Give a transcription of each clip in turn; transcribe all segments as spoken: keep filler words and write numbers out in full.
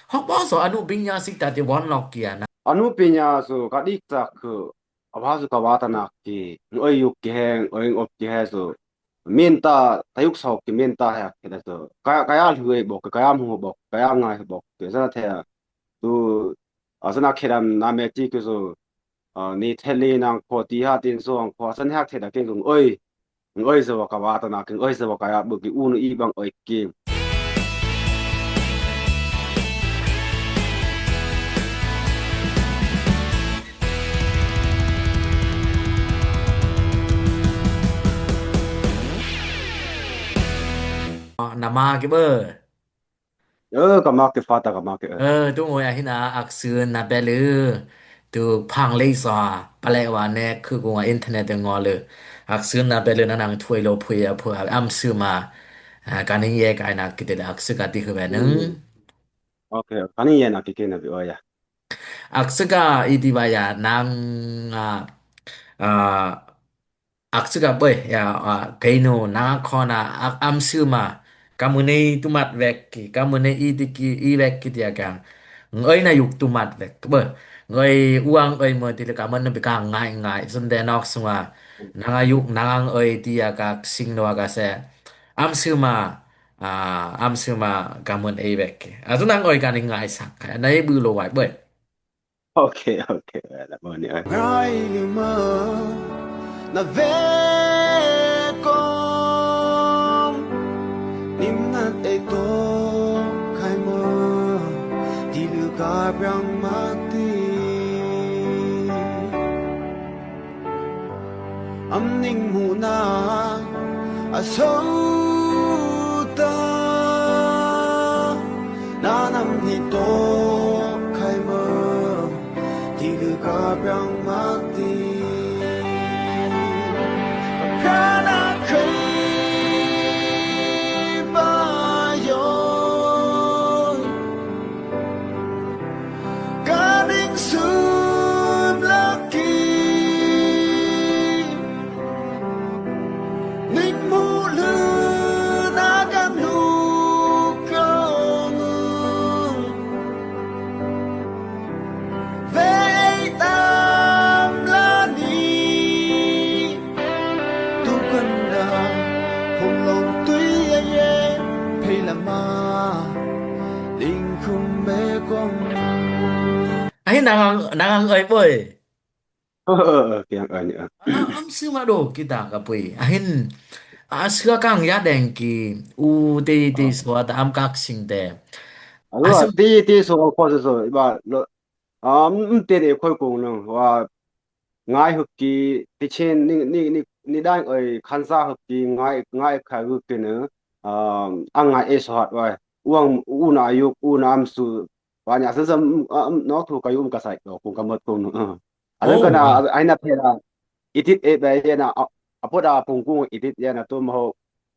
Hok bo so anu pinya sik ta ti won lok kia na. Anu pinya so ka dik ta ku. Aba so ka wata na ki. Oi yuk ki heng, oi op ki he so. Min ta, ta yuk so ki min ta he ki da so. Ka, ka ya hui bok, ka ya mu bok, ka ya ngai bok. Ke sa the. Tu, a sa na ke ram na me ti ke so. A, ni theli nang kho ti ha tin so ang kho san hak theda king kung oi. King oi se wa ka wa ta na king oi se wa ka ya bu ki unu i bang oi ki. Na ma ki bơ. Ơ, ka mak ke fata ka mak ke, ơ. Ơ, tu ngoi a hina aksun na belu. Tu phang lei sa, pale wa ne khu ku nga internet ngolu. Aksun na belu na nang thui lo phui a phui a am su ma. A, ka ning ye ka na kite da aksu ka ti hu be nung. Hmm. Okay, ka ning ye na ki ke na bi o ya. Aksu ka i ti wa ya nang, a, a, Aksu ka boi, ya, a, kei nu, nang a khona, a, am su ma, ka mu nei tu mat wek ki, ka mu nei i ti ki, i wek ki tia ka. Ngoi na yuk tu mat wek, boi. Ngoi uang oi mo ti le ka mo na bi ka ngai ngai, sun de nok sunga. Nang a yuk, nang oi tia ka sing no ka se. Am su ma, a, am su ma, ka mo nei wek ki. A tu nang oi ka ni ngai sak, na i bu lo wai, boi. Okay, okay, wala mo ni, okay. Ngai lima na ve kong, nim nat e to khai mo, ti lu ka brang ma ti. Am ning mu na a so ta, na nam ni to khai mo, ti lu ka brang ma ti. Ka na khai ba yo. Ka ning sum lak ki. Ning mu lu na kan lu kong. Vei tam la ni. Tu kan da hum long tui ye ye. Phei la ma. Ling khum me kong. Ahi nang, nang oi boi. Ơ, ơ, ơ, kiang ani, ơ. A, am su ma do kita ka pui. Ahin, a, sua kang ya deng ki, u te, te, a, sua ta am kak sing te. Alo, a, su te, te, so, ko, so, so, ba, lo, am, te, te, khoi kong no, wa, ngai hup ki, ti chen, ni, ni, ni, ni dang oi, khansa hup ki, ngai, ngai khai hup ki no, um, ang ngai e so hat, wa, uang, u na yuk, u na am su, Wa nya sen sen, mm, ah, mm, nok thu ka yum ka sai ko, kung ka mot kung, mm. Alo, oh, kana, wow. Ai na phela, edit e be ye na, a, a poda pung kung edit ye na tum ho,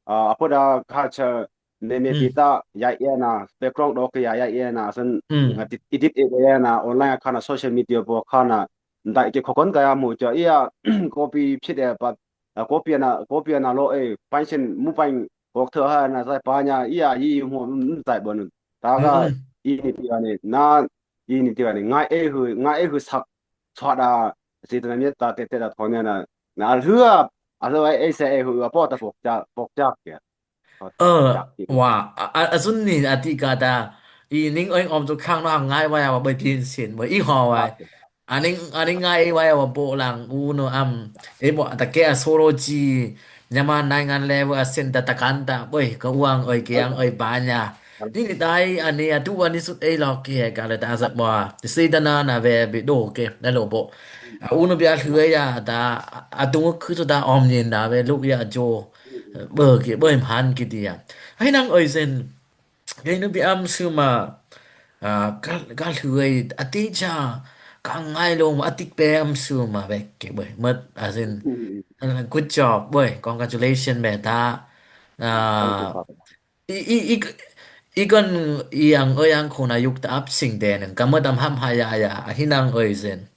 a, a poda culture, me me, mm, pita, ya ye na, background dok ya, ya ye na, sen, mm, a, edit, edit e be ye na, online kana, social media bo kana, ndai ke khokon ka ya mu cha, iya, copy phit e pa, a, copy na, copy na lo e, pain sen, mu pain, kok thơ ha na sai pa nya, iya, yi mu, mm, sai bon. Ta ga, mm, mm, i ni ti ga ni, na, i ni ti ga ni, ngai e hu, ngai e hu sak, chwa da, si ta na mi ta te te da thon ya na, na lu a, a so ai e se e hu, a po ta pok cha, pok cha ke. Pok cha ke. Ơ, wa, a, a, a sun ni a ti ka ta, i ning oi om tu khang no ngai wa ya wa bai tin sin, wa i ho wa. Wa. Aning, aning ngai e wai wa bo lang u no am. E bo ta ke a soro ji. Nyama nai ngan le wa sen ta ta kan ta. Boi, ka uang oi ke ang oi ba nya. Ni ni tai ani a tu ani sut e lo ke ka le ta sa bo. Ti si ta na na ve bi do ke. Na lo bo. A u no bi a hlue ya ta. A tu khu ta om nin da ve lu ya jo. Bo ke bo im han ki ti ya. Hai nang oi sen. Kei nu bi am su ma, a, ka, ka hlui, a ti cha, ka ngai lo, a tik pe am su ma bek ke boi. Mat, as in, mm, uh, good job, boi. Congratulations, be ta. Thank you, a, Papa. I, i, i, i kon, i ang, oi ang khona yuk ta ap sing de nang. Ka mat am ham ha ya ya, a hinang oi zen.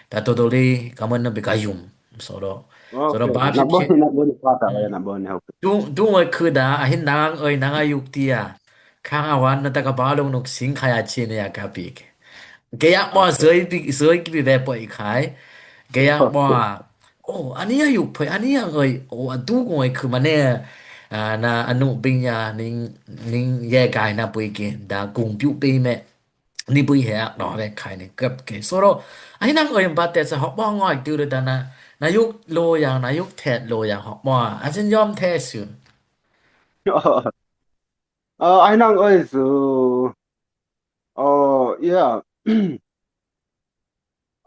Ta totally, ka mat na bi ka yum. Soro. Soro, okay. Ba na phit boni, na boni pata, mm, na boni, okay. Tu, tu ngoi khuda, a hin nang oi, nang a yuk tia. Kang a wan na ta ka ba lung nuk sing kaya chin ya ka pik. Ke ya mo zoi pik, zoi ki bi be poi kai. Ke ya mo. Oh, ani ya yuk poi, ani ya ngoi. Oh, adu ngoi ku mane. Ah, na anu bing ya ning, ning ye kai na pui ki. Da kung piu pi me. Ni pui he ak no be kai ni kep ke. So ro, ai nang oi ba te sa hok mo ngoi tu da na. Na yuk lo yang, na yuk thet lo yang hok mo. A sin yom the sun. Aa, ai nang oi su. Oh, yeah.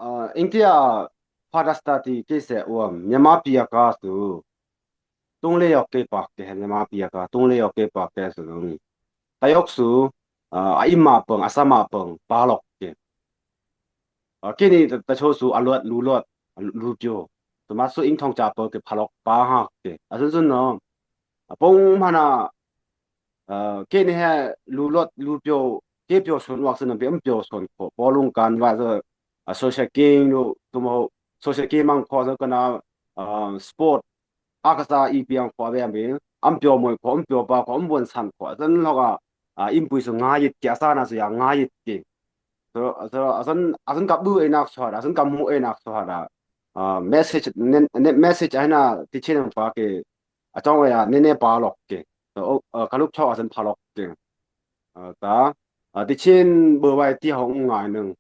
Aa, ingtia Father's Day ti kei se uam, Myanmar pi a ka su. Tung le yok kei pak te, Myanmar pi a ka, tung le yok kei pak te su. Ta yok su, aa, a ima pang, a sama pang, pa lok ke. Aa, kei ni ta, ta cho su, a luat, lu luat, a lu, lu pio. Tuma su ing thong cha pang ke, pa lok, pa ha ke. A sun sun no. A pong mana, Aa, kei ni he lu lot lu pio, kei pio son wak sen pe am pio son ko. Polung kan wa so, a social game lu, tumo social game mang ko so kana, aa, sport. Akasa i piang ko be am be. Am pio moi ko, am pio pa ko, am bon san ko. San lo ga, aa, im pui so nga yit ke, asana so ya nga yit ke. So, so, asan, asan kabu e nak so hada, asan kamu e nak so hada. Aa, message, ne, ne, message ai na, ti chen pa ke, a chong ya, ne ne pa lok ke. So, o, a, ka luk chok asan pa lok ke. A, ta, a, ti chen bo wai ti hong ngai nung.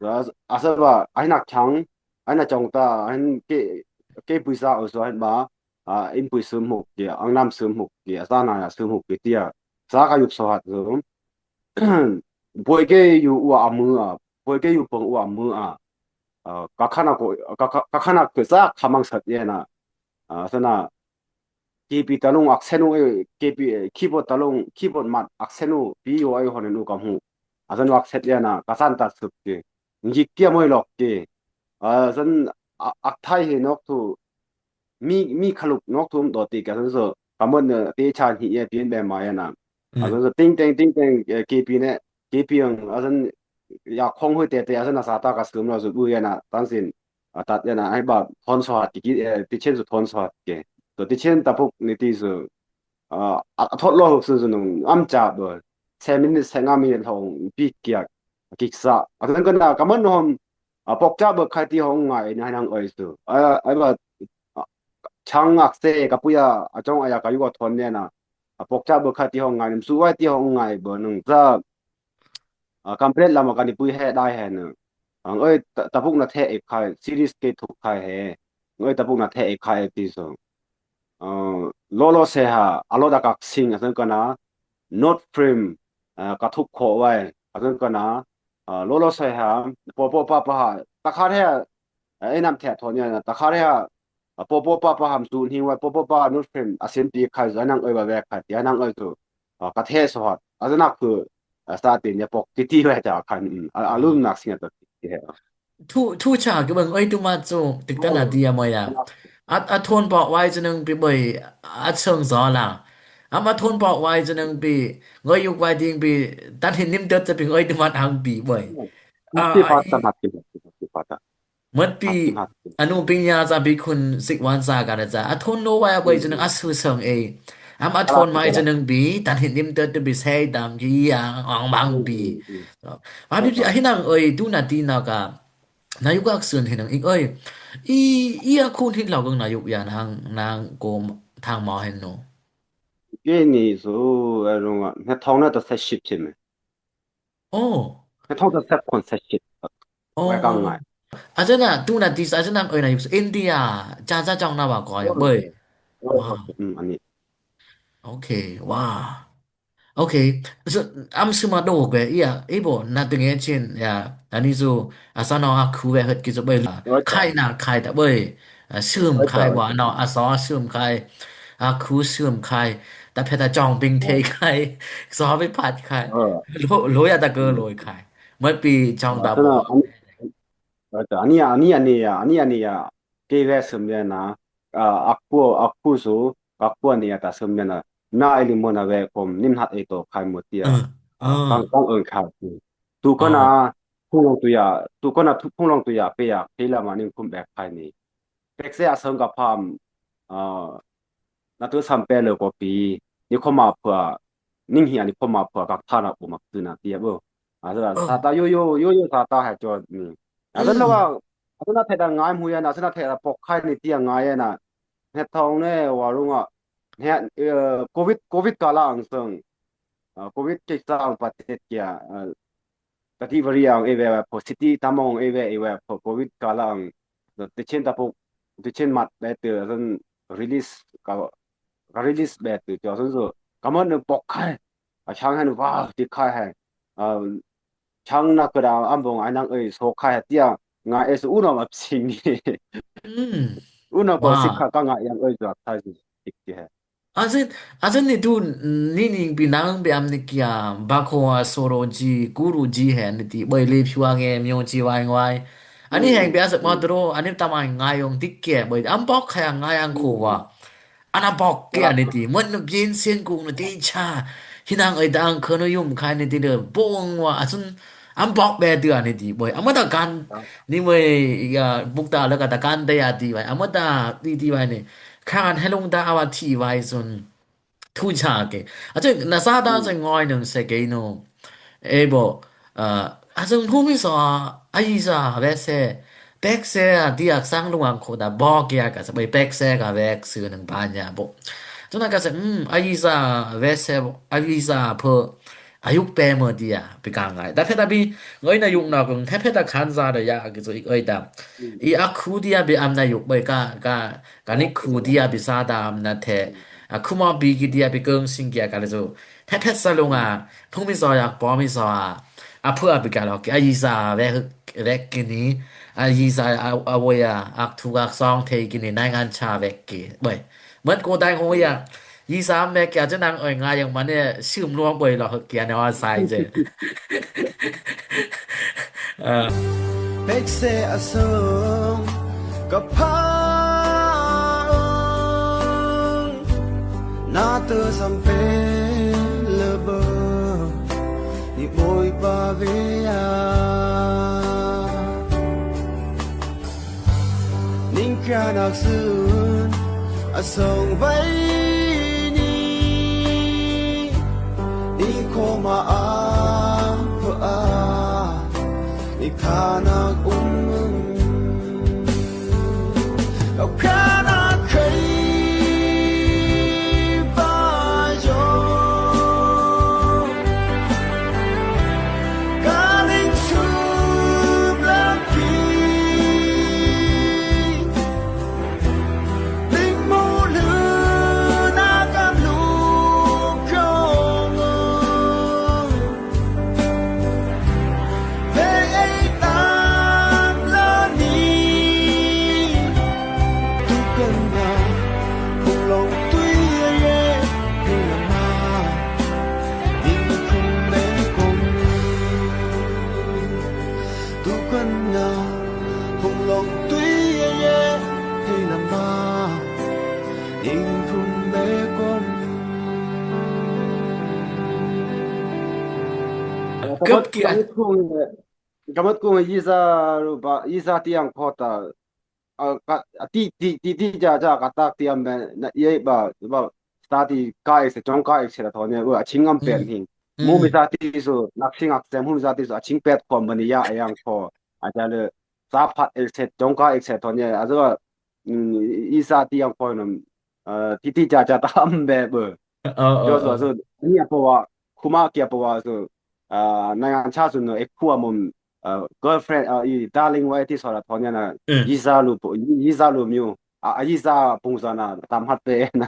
So, as, asa ba, ai nak chang, ai na chong ta, ai ke, ke puisa o so ai ba, a, in pui sum huk ke, ang nam sum huk ke, asa na ya sum huk ke tia. Sa ka yuk so hat so. Boi ke yu wa amu a, boi ke yu pong wa amu a. A, ka khana ko, ka, ka, ka khana ko sa khamang sat ye na. A, sana, K P talung aksenu, eh, K P, eh, keyboard talung, keyboard mat aksenu, pi yo ai hon nu kam hu. Asan akset ya na, kasan ta sup ke. Ngik kia moi lok ke. Asan a-, akthai he nok tu, mi, mi khaluk nok tu um do ti ka san so, kamon ne, te chan hi ye pin be ma ya na. Mm. Asan so ting teng, ting teng, eh, K P ne, K P ang, asan ya khong hui te te, asan asa ta ka sum lo su bu ya na, tan sin. A, tat ya na, ai ba, thon so hat ki, ki, eh, ti chen su thon so hat ke. To ti chen ta puk ni ti su, a, a, a thot lo huk sun su nung, am cha bo. Se min se nga mi thong, pi kiak, kik sa. A, tan kan na, ka man hom, a, pok cha bo khai ti hong ngai, na nang oi su. A, ai ba, a, chang ak se, ka pu ya, a chong a ya ka yu ko thon ne na. A, pok cha bo khai ti hong ngai, nim su wai ti hong ngai bo, nung sa. A, complete lama kani pui he dai he ne. Ang oi ta, ta puk na the ek khai, series ke thuk khai he. Ang oi ta puk na the ek khai episode. A, lo lo se ha, a lo da kak sing, a sen kana, not film, a, ka thuk kho wai, a sen kana, a, lo lo se ha, po po pa pa ha, ta kha he, a, e nam the thon ya na, ta kha he, a, po po pa pa ham su hin wai, po po pa not film, a sen pi khai, a nang oi ba ve khai, a nang oi tu. A, ka the so hat. A, zana ku, a, sa tin ya pok ti ti wa ta khan, mm, a, a lum nak sing ta ti he. Thu, thu cha ke bang oi tu ma chu, tik ta la ti ya mo ya. A, a thon pok wai chu nang pi boi, a chang zo la. Am a thon pok wai chu nang pi, ngoi yuk wai ding pi, tan hin nim dot cha pi ngoi tu ma thang pi boi. Ti pa ta, ma ti pa ta, ma ti pa ta. Mot pi, anu ping ya za pi khun sik wan za ka na za. A thon lo wai a boi chu nang a su song e. Am a thon mai chu nang pi, tan hin nim to to pi sei dam ki ya, ong bang pi. A pi pi a hin nang oi, tu na ti na ka. Na yuk ak sun hin nang ing oi. I, i a khun hin lau gang na yuk ya nang, nang ko thang ma hin no. Ke ni su, a rung a, na thong na ta sa ship ti me. Oh. Ka thong ta sep kon sa shit. Oh. Wai kang ngai. A zana, tu na ti sa, a zana, oi na yuk, India, cha cha chong na ba ko ya, boi. Oh, wow. Mm, ani. Okay, wow. Okay. So, am suma do ke, iya, ibo, na tu nge chin, ya, ani su, asa no a khu ve het ki so boi. Oi, khai na, khai ta boi. A, sum khai wa no, a so sum khai, a khu sum khai, ta phe ta chong ping thei khai, so bi phat khai. Lo, lo ya ta ko lo khai. Mot pi chong ta bo. Ani, ani, ani ya, ani, ani ya. Ke ve sum ya na. A, a khu, a khu su, a khu ani ya ta sum ya na. Na ili mo na ve kom, nim hat e to khai mo ti ya. Kang, kang ong khai. Tu ko na, phung long tu ya, tu ko na, phung long tu ya, pe ya, pe la ma nim kum bek khai ni. Pek se a song ka pham, a, na tu sam pe lo ko pi, ni ko ma phua, ning hi ani koma pho kak thana pho mak tuna tia bo. Aza sata yo yo yo yo sata ha cho ni. Aza lo wa, aza na theda ngai mu ya na, aza na theda pok khai ni tia ngai ya na. He thong ne wa rung a. He, eh, covid, covid kala ang song. Ah, covid ke sa ang patet kia. Ah, tati vari ang eve wa pho city tamong eve eve pho covid kala ang. Te chen ta pho, te chen mat be te aza release ka, ka release be te cho aza so. Kamon ne pok khai. A chang han wa ti khai hai. Ah, chang na kera ambong anang oi so khai tia nga es uno ma psing ni. Uno ko sikha ka nga yang oi zua khai si tik ti hai. Asin, asin ni tu ni ning pi nang pi am ni kia bakho a soro ji, guru ji hai ni ti, boi le phiwa nge myo ji wai wai. Ani heng pi asak ma dro, ani tamai ngai yong tik ke, boi am bok khai ngai ang kho wa. Ana bok ke ani ti, mot no bien sien kung no ti cha. Hinang oi dang khono yum khai ni ti de bong wa asun am bok be tu ani ti boi. Amada kan ni moi ya bukta la ka ta kan de ya ti bai. Amada ti ti bai ni. Kan helung da awa ti bai sun. Tu cha ke. Asun na sa da sun ngoi nung se ke no. E bo, ah, asun humi so a, a yi sa ve se. Pek se a diak sang luang kho da bok ya ka sa bai pek se ka vek su nang ban ya bo. Tuna ka sa, hmm, a yi sa ve se, a yi sa pho, a yuk pe mo dia, pi ka ngai. Da phe da bi, ngoi na yuk na kung, phe phe da khan za da ya, ki zo ik oi da. I a khu dia bi am na yuk bai ka, ka, ka ni khu dia bi sa da am na the. A khu ma bi ki dia bi kung sing kia ka le zo. Phe phe sa lung a, phung mi zo ya, po mi zo a. A phu a bi ka lo ki, a yi sa ve, ve ki ni, a yi sa a, a wo ya, a thu a song the ki ni, nai ngan cha ve ki. Bai. Mot ko dai ho ya. Yi sa me kia chen nang oi nga yang ma ne, sim lo boi lo kia ne wa sai je. Ah. Pek se a song, ka pha ong. Na to sam pe le bo. Ni boi pa ve a. Ning kia nak sun a song bai ni. Ni koma a pho a. Ni kha nak um. Kau kha nak khai. Kap kia. Kamat kung, kamat kung, Yiza ruba, Yiza tiang kota. A, ka, a, ti, ti, ti, ti, ja, ja, ka tak ti am ben, na, ye, ba, ba, sta ti ka ek se, chong ka ek se la thone, u, a ching am pen hin. Mu mi sa ti su, nak sing ak sem, mu mi sa ti su, a ching pet kom bani ya, yang ko, a ja le, sa phat ek se, chong ka ek se thone, a zo, mm, i sa ti yang ko nom, eh, ti, ti, ja, ja, ta am be, bu. Oh, oh, jo, so, oh. So, ni a po wa, kuma ki a po wa, so, ah, na yang cha su no, ek ku a mom, ah, girlfriend, ah, i darling wa ti so la thon ya na, mm. Yiza lu po, Yiza lu myu. Ah, ah, Yiza pung sa na, tam hat pe na.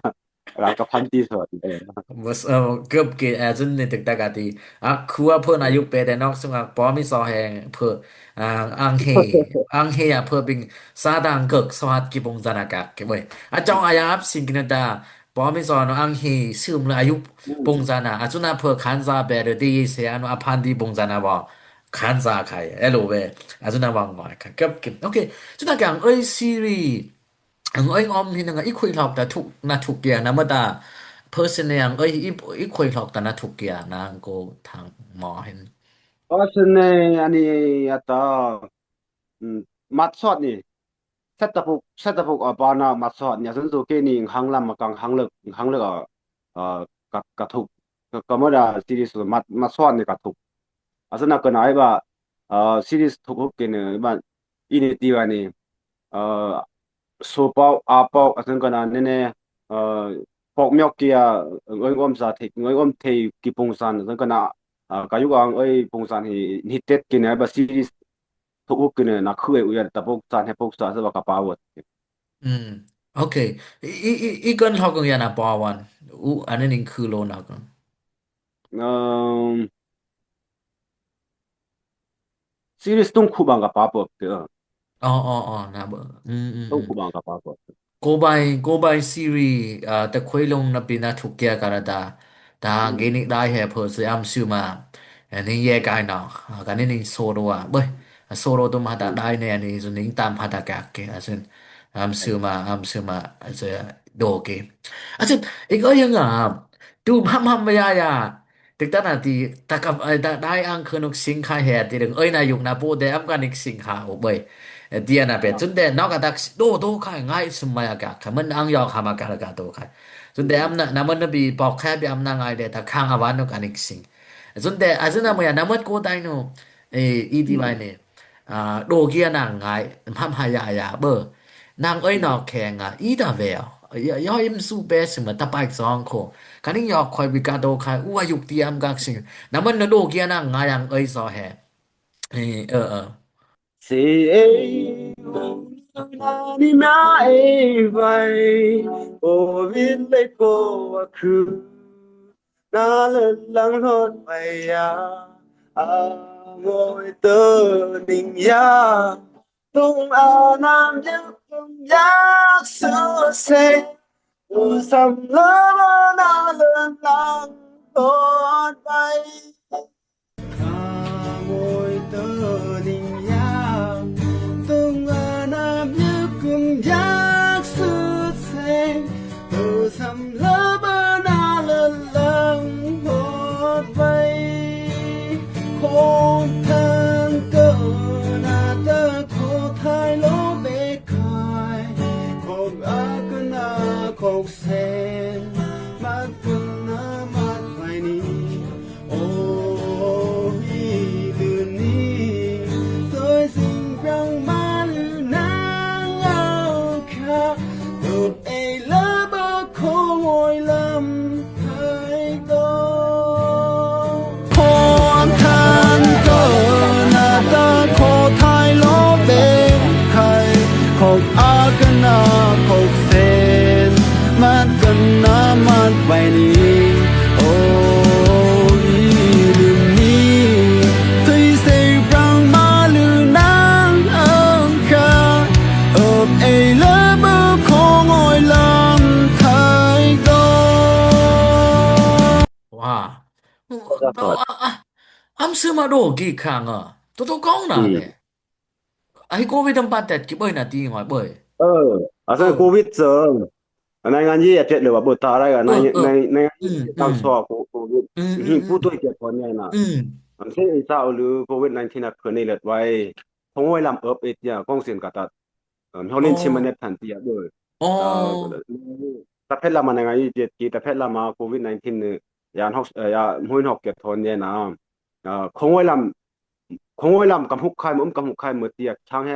Ra ka phan ti so. Eh. Bas, eh, kep ke, eh, zun ni tek ta ka ti. Ah, ku a po na yuk pe de nok sung a po mi so he, po, ah, ang he, ang he a po bing, sa dang kek, so hat ki pung sa na ka, ke, boi. A chong a ya ap sing ki na ta, Pom i zon ang hi sum la ayuk pung zan a, a zun a pho khan za be de di se ano a phan di pung zan a bo khan za khai, elo we, a zun a wang wai khai, kep kep. Okay, zun a kang oi siri, ang oi om hi nang i khui lhok ta thuk na thuk kia na ma ta, person ne ang oi i, i khui lhok ta na thuk kia na ang ko thang mo hin. Person ne ani ata, mm, mat sot ni. Set ta puk, set ta puk, a, bana mat sot ni. A zun zu ke ni hang lam ma kang hang lek, hang lek a, a, ka, ka thuk, ka, ka mo da series ma, ma suan ni ka thuk. Asan na ka na ai ba, ah, series thuk huk kine ba ini ti ba ni, ah, so pau, a pau, asan ka na ne ne, ah, pok miok ki a, ngoi om sa thei, ngoi om thei ki pungsan, asan ka na, ah, ka yuk ang oi pungsan hi, ni tet kine ba series thuk huk kine na khu e u ya ta pok sa ne pok sa sa ba ka pa wot. Mm. Okay. I, i, i, i kan hok ya na pa wan. U, ane ning khu lo na kan. Um, series tung khu bang ka pa pop ke. Oh, oh, oh, na ba. Mm, mm, tung mm. Khu bang ka pa pop. Ko bai, ko bai series, ah, ta khoi long na pi na thuk kia ka ra ta. Ta, mm, gini dai he pho se am su ma. Ani ye kai na. Ah, ka ni ning so do wa. Bai. A so do tu ma ta, mm, dai ne ani su ning tam ha ta ka ke. Asin. Am su ma, am su ma. Asin. Do ke. Asin. Ik oi yang a. Tu ham ham ya ya. Tik ta na ti, ta ka, eh, ta dai ang khenuk sing khai he, ti deng, oi na yuk na pu de am ka nik sing ha, o boi. Eh, ti ana pe, ah, chun de, nok a dak, do, do khai, ngai sum maya ka, ka man ang yok ha ma ka ka do khai. Chun de, am na, na man na bi, pok khai bi am na ngai de, ta khang a wan nuk a nik sing. Chun de, a chun na mo ya, na mat ko dai no, eh, i ti bai ne. Ah, do kia nang ngai, ham ha ya ya, bơ. Nang oi nok kheng a, i ta ve o. Ya, ya im su pe sum ta pai zong ko. Ka ning yok khoi bi ka do khai, u a yuk ti am gak sing. Na man na do kia nang ngai ang oi so he. Eh, eh, eh. Si e, na ni ma e vai, o vin le ko a khu. Na lân lang hlot vay ya, a ngoi tơ ning ya, tung a nam yuk tung yak su se, u sam lơ na lân lang hlot vay. A ngoi tơ ning ya, tung a nam yuk tung yak su se, tơ sam lơ bơ na lân lang hlot vay. Khong than tơ na tơ kho thai lo be khai, khong a kơ na khong sen, mat kơ na mat vay ni. Ôi, lư ni, tôi xin rằng mà lư nang ao khá, tụt ei lơ bơ khô ngồi lăm thái tô. Khô than tơ na ta khô thai lo bên khai, khô a kơ na khô sen, mat kơ na mat vay ni. Ôi, lư ni, tui se prang ma lư nang ang kha, ôp ei lơ bơ khô ngôi lăm thái tô. Wow. Ơ, ơ, ơ, ơ, am sư ma đô gik khang à. Tô tô kong na le. Ai covid am pat tet ki bơi na ti ngoi bơi. Ơ, a sa covid sa. Anai ngan ye ya tet le wa bơi ta rai ga nai nai nai tang so ko covid. Hi pu toi ke ko ne na. Am se sa o lu covid nineteen a ko ne let wai. Thong wai lam up et ya kong sin ka ta. Am hau len chim ma ne than ti ya bơi. Ơ. Ta phet lam ma nai ngan ye tet ki ta phet lam ma covid nineteen ne. Ya hok ya muin hok ke thon ne na. Ơ, khong wai lam Khong wai lam kam huk khai mo, um kam huk khai mo tia chang he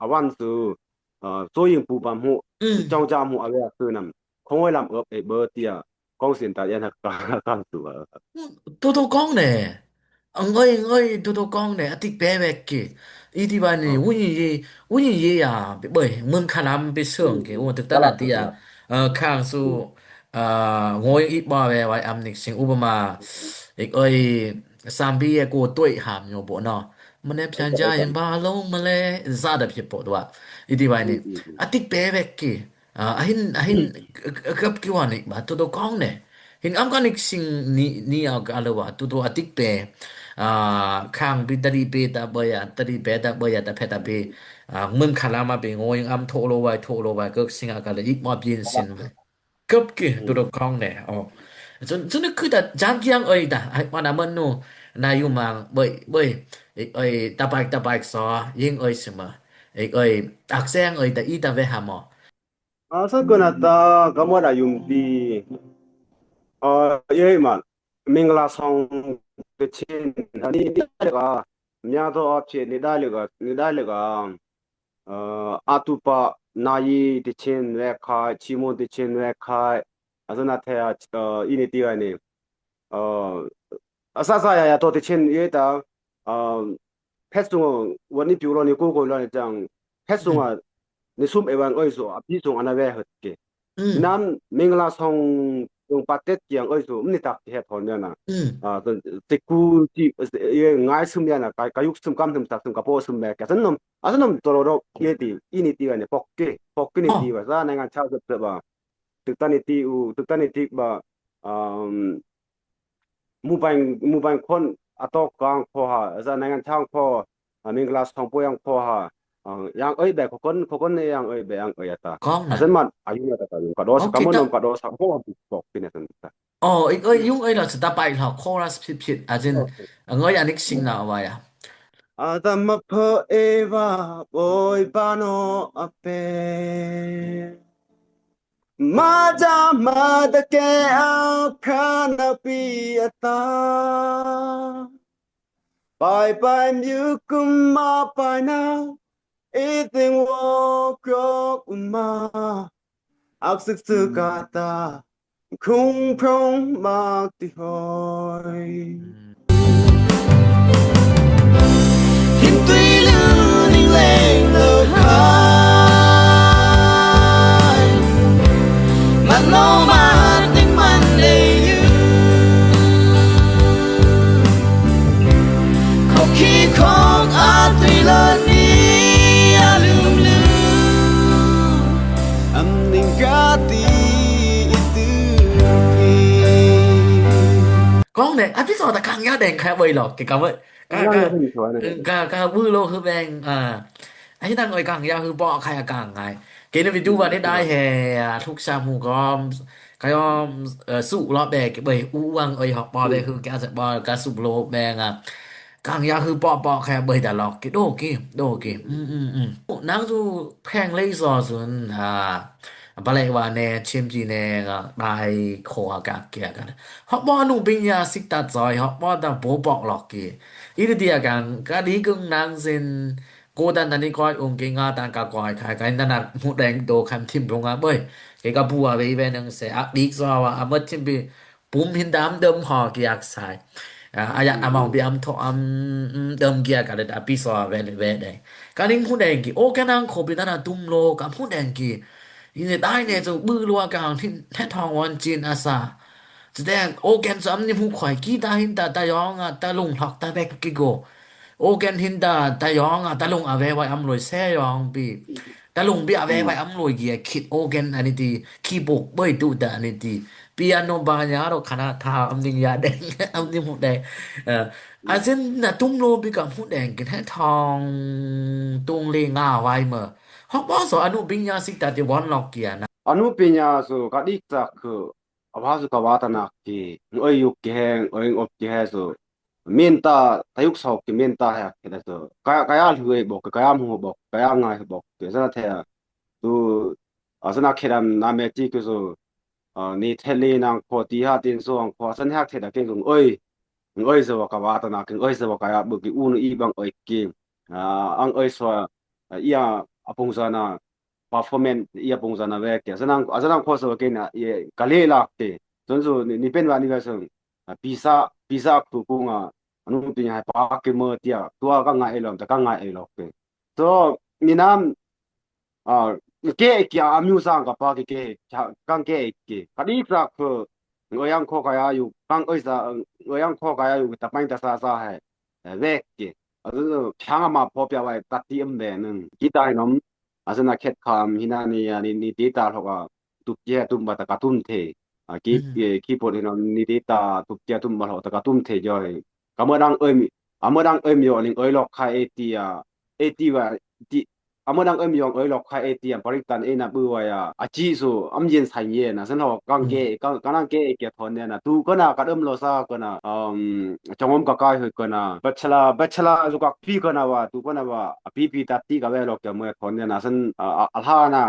a wan su, ơ, so ying pu pam hu, chong cha hu a we a su nam. Khong wai lam ôp ei bơ tia, kong sin ta yan ha ka, ka su a. Tô tô kong ne. Ang ơi, ang ơi, tô tô kong ne, a tik pe wek ki. I ti ba ni, u ni ye, u ni ye ya, bơi, mưn kha lam bơi sương ki, u tik ta na tia, ơ, khang su, Ơ, ngoi i ba we wai am nik sing upama, ik oi, sambi e ko toi ham nyo bo no. Mane pian ja in ba long male za da phi po dua. I ti wai ni. A tik pe wek ki. Ơ, a hin, a hin, kap ki wan ik ba tô tô kong ne. Hin am ka nik sing ni, ni a ka lo wa, tô tô a tik pe. Ơ, khang bi ta di pe ta bơi ya, ta di pe ta bơi ya, ta pe ta pe. Ơ, mưn kha lam a pe ngoi am tho lo wai, tho lo wai, kak sing a ka le ik ma pian sin wai. Kap ki, tô tô kong ne, o. Chun, chun ni kư ta, jam kiang ơi ta, ai, wan a mân nu, na yu mang, bơi, bơi, ơi, ta bai, ta bai so, ying ơi sima, ơi, ak seng ơi ta, i ta ve ha mo. A, sa kona ta, ka mo da yum ti. A, ye man. မင်္ဂလာဆောင်သီချင်း အနံၣ် အနံၣ်တၢ်လၢက မြတ်သောအားဖြင့် နံၣ်တၢ်လၢက နံၣ်တၢ်လၢက အ အတူးပာ်နာယီသီချင်း ဝဲခါ ချီးမွမ်းသီချင်း ဝဲခါ အစနထဲ အ အံၤန့ၣ်တံၢ်ဝဲန့ၣ် အ အစစယယၤ ထိုးသီချင်း ယဲတၢ် အ ဖက်စုံ ဝနံၣ်ပျူၤလီၤန့ၣ် ကိးကိးလီၤန့ၣ် ကျန် ဖက်စုံ အ နံၣ်ဆူၣ်အဝဲ အၢၣ်စူၣ် အပျီၣ်စုံ အနဝဲဟဲက့ၤ နမ် မင်္ဂလာဆောင် ပတ်သက်ခြင်း အၢၣ်စူၣ် မ့ၢ်တၢ်ကဟဲထီၣ်န့ၣ်န အ သကူတံၢ် ငါးဆူၣ်မ့ၢ်န က ကယုၢ်ဆူၣ် ကမ်ဆူၣ် သးဆူၣ် ကပိာ်ဆူၣ် မ့ၢ်ကဲ အစနမ် အစနမ်တရီဒီး ယဲတံၢ် အံၤန့ၣ်တံၢ်ဝဲန့ၣ် ပော်က့ၤ ပော်က့ၤန့ၣ်တံၢ်ဝဲ သး နိုင်ငံခြား စပ်စပ်ဘၣ် သုတၢ်န့ၣ်တံၢ်အူ သုတၢ်န့ၣ်တံၢ်ဘၣ် အ မူဘိုင် မူဘိုင်ခွန် အတော့်ကင်ခွန်ဟါ အစ နိုင်ငံခြားခွန် အ မင်္ဂလာဆောင်ပွဲခွန်ဟါ အ ယင်းအိုက်ဘဲ ခီခီ ခီခီန့ၣ် ယင်းအိုက်ဘဲ ယင်းအိုက်ယတၢ် ကောင်းနၤ အစမတ် အယုံယတၢ် ယုံကဒီးစ OK ကမနုံကဒီးစ ဟောဒီး ပေါ့က့ၤန့ၣ် တၢ် အိုက် အိုက် ယုံအိုက်လီၤ စတၢ်ပာ်လီၤ chorus ဖြစ်ဖြစ် အစ OK အငိုက် အနံၣ် sing နၤဝဲယၤ အတမဖုအဲဝါ ဘိုးဘၣ်နီၢ်အပဲ မၤတၢ်မၤတကဲအခါနပီအသး ပိုင်ပိုင်မြူကုမပိုင်နၤ အသင်ဝေါ်ကရူၢ်မၤ အကစၢ်စၢ်ကတၢ် ခုံဖုံမၤတံၢ်ဟီၣ် ဟိမ်တွံၢ်လူနံၤလဲၤလၢခါ မနီၢ်မၤတ့ၢ်မၤန့ၢ်ယု ခီၣ်ခံခီၣ်အသွံၣ်လၢနံၤအလုၢ်မလုၢ် အနံၣ်ကတံၢ်အံၤတုၤဖံ ကောင်းနၤ အပျီၣ်စီၤ တၢ်ကၢင်ယါဒဲးခဲဝဲလီၤ ကဲကဝဲ က ကၢင်ယါဒဲးခဲဝဲလီၤ က က က ဝုၢ်လိဟိုဘဲင် အ အဟ့ၣ်နၤငွေကၢင်ယါ ဟိုဘီၣ်ခါယါကၢင်ငါ ကဲန့ၣ် ဝံၤဒုးဝဲန့ၣ် ဒၣ်ဟဲ အ ထုကစၢ်မူကီၢ် ကယီၤ အ စူးလီၤဘဲ ကဘၣ်အူအင် အဟီၣ်ဘီၣ်ဘဲ ဟုကဲစၢ်ဘီၣ် ကစူးလိဘဲ ကၢင်ယါ ဟုဘီၣ်ဘီၣ်ခါယါ ဘၣ်တၢ်လီၤ ကဲ ဒိၣ်က့ၤ ဒိၣ်က့ၤ နန်းသူ ဖဲလဲစီၤသုန် အ ပလဲဝါန့ၣ် ချင်းပြည်နယ် ဒိုက်ခိၣ်အကၢ်ကဲကၢ် ဟီၣ်ဘီၣ် အနုပညာစစ်တတ်စွာ ဟီၣ်ဘီၣ်တၢ်ဘိးဘီၣ်လီၤက့ၤ အံၤတဒံးအကၢ် ကဒံက့ၤနန်းစင် ကိုယ်တိုင်တနည်းကွာ အုံကင်ငါတန်ကကွာ ခါ ခါ နန မူဒဲး ဒိုးခံ ထံၣ်ပူၤငါဘၣ် ကဲကပူၤအဝဲ အဝဲနင်းစဲး အဒိၣ်ကစီၣ်ဝဲ အမ့ၢ်ထံၣ်ပူၤ ပူၤမ့ၢ်ဒၣ် အဒိၣ်မဟီၣ်က့ၤအကစၢ် အ အယ အမီၢ်ဘီ အဒိၣ်ထီၣ် အဒိၣ်က့ၤအကလဲၣ် အပျီၣ်စီၤဝဲ ဝဲဒဲး ကနင်းမူဒဲးက့ၤ အိၣ်ကနၣ်ခိၣ်ပီၣ် နန တုမ်လိာ် ကမူဒဲးက့ၤ အံၤန့ၣ် ဒိုက်န့ၣ် သူ ဘုလိုအကၢ် ဟဲထီၣ်ဝဲကၠိၣ်အသး စတဲ အိၣ်ကဲၣ် စၢမ်နံၣ်မူခွဲး ကံၢ်တၢ်ဟံးတၢ် တၢ်ယီၤအတၢ်လူင် ဟီၣ်တၢ်ဘဲက့ၤကိး အိၣ်ကဲၣ်ဟံးတၢ် တၢ်ယီၤအတၢ်လူင် အဝဲဝဲအမူလိာ် စဲယီၤပံ တၢ်လူင်ပံ အဝဲဝဲအမူလိာ်က့ၤ အခံ အိၣ်ကဲၣ် အနံၣ်တံၢ် ခံဘိၣ်ဘၣ်တူၢ်တၢ် အနံၣ်တံၢ် ပံ အနီၢ်ဘၣ်ညါဒီး ခါနၣ်ထၢၣ် အနံၣ်ယါဒဲး အနံၣ်မူဒဲး အစ့ၢ်နၤ တုမ်လိာ်ပံ ကမူဒဲးက့ၤ ဟဲထီၣ် တုင်လ့ငါဝဲမ့ၢ် ဟီၣ်ဘီၣ်စီၤ အနုပညာစစ်တတ် တဝီလီၤက့ၤနၤ အနုပညာဆို ကဒံကစၢ်ခု အဝဲသူကဝါတနာ်က့ၤ ငွေယူက့ၤဟဲ ငွေအုပ်က့ၤဟဲဆို မ့ၢ်တၢ် တႃႇယူၵ်ၸိုၵ်းက့ၤ မ့ၢ်တၢ်ဟဲက့ၤလႄႈဆို ကယႃႇ ကယႃႇလူၺ်ႈဘၣ်က့ၤ ကယႃႇမူဘၣ်က့ၤ ကယႃႇငၢႆႈဘၣ်က့ၤ သနာ်က့ သူ သနာ်က့ နာမည်ကြီးက့ၤဆို နေထိုင်လေ့ နန်းခွဲ တီႈဟတ်းသင်ဆို အင်းခွဲ သနာ်က့ တၢ်က့ၤဆို ငွေ ငွေစဝါကဝါတနာ်က့ၤ ငွေစဝါကယႃႇဘၣ်က့ၤ အူနူအီႇဘၣ်ငွေက့ၤ အငွေစဝါ အံၤ အပုံစံနၢ် performance အံၤ အပုံစံနၢ်ဝဲက့ၤ အစနၢ် အစနၢ် ခွဲးစဝဲက့ၤနၢ် အံၤ ကလဲလၢက့ၤ စွန်စူ နံၣ် နံၣ်ပၢၼ်ဝဲနံၣ်ဝဲစွန် ပီႇသၢ ပီႇသၢ ခုၣ်ကူငါ အနုပညာ ဟဲပာ်က့ၤမၢတံၢ် တွၢ်ကငါအဲၣ်လီၤ တကငါအဲၣ်လီၤက့ၤ ဆို နံၣ်နၢ် အကဲက့ၤ အမျိုးအစား ကပာ်က့ၤက့ၤ ကကဲက့ၤ ကဒံကၢ်ခုၣ် ငွေအင်းခွဲးကယႃႇယူၵ်ၸိုၵ်း ငွေအင်းခွဲးကယႃႇယူၵ်ၸိုၵ်း တပၢၢ်တသၢသၢဟဲ ဝဲက့ၤ အ ဖျါမၢ်ဖီပျၢ်ဝဲ တၢ်တံၢ်အမဲာ်န့ၣ် ကံၢ်တၢ်ဟဲနီၢ် အစနၢ် ခက်ခဲ ဟံးနၢ်န့ၣ် နံၣ် နံၣ်တ့တၢ်လီၢ်က တုပ်ၢ်ကဲတုပ်ၢ်ဘၣ်တၢ်ကတုမ်ထဲ အကံၢ် အင်း ကံၢ်ပိၢ်ဟဲနီၢ် နံၣ်တ့တၢ် တုပ်ၢ်ကဲတုပ်ၢ်ဘၣ်လီၢ် တၢ်ကတုမ်ထဲယီၤ ကမၢဒၢ်အၢၣ်မံ အမၢဒၢ်အၢၣ်မံယီၤ လၢအၢၣ်လီၤခါ အ့တံၢ် အ့တံၢ်ဝဲ တံၢ် Amu nang em yong oi lok kha eti am parik tan e na bu wa ya. A chi su am yin sai ye na san ho kang ke kang kang ke ke thon ne na. Tu ko na ka dam lo sa ko na. Um, chong om ka kai hu ko na. Bachelor bachelor zu ka pi ko na wa tu ko na wa. A pi pi ta ti ka we lok ke mo thon ne na san a a la na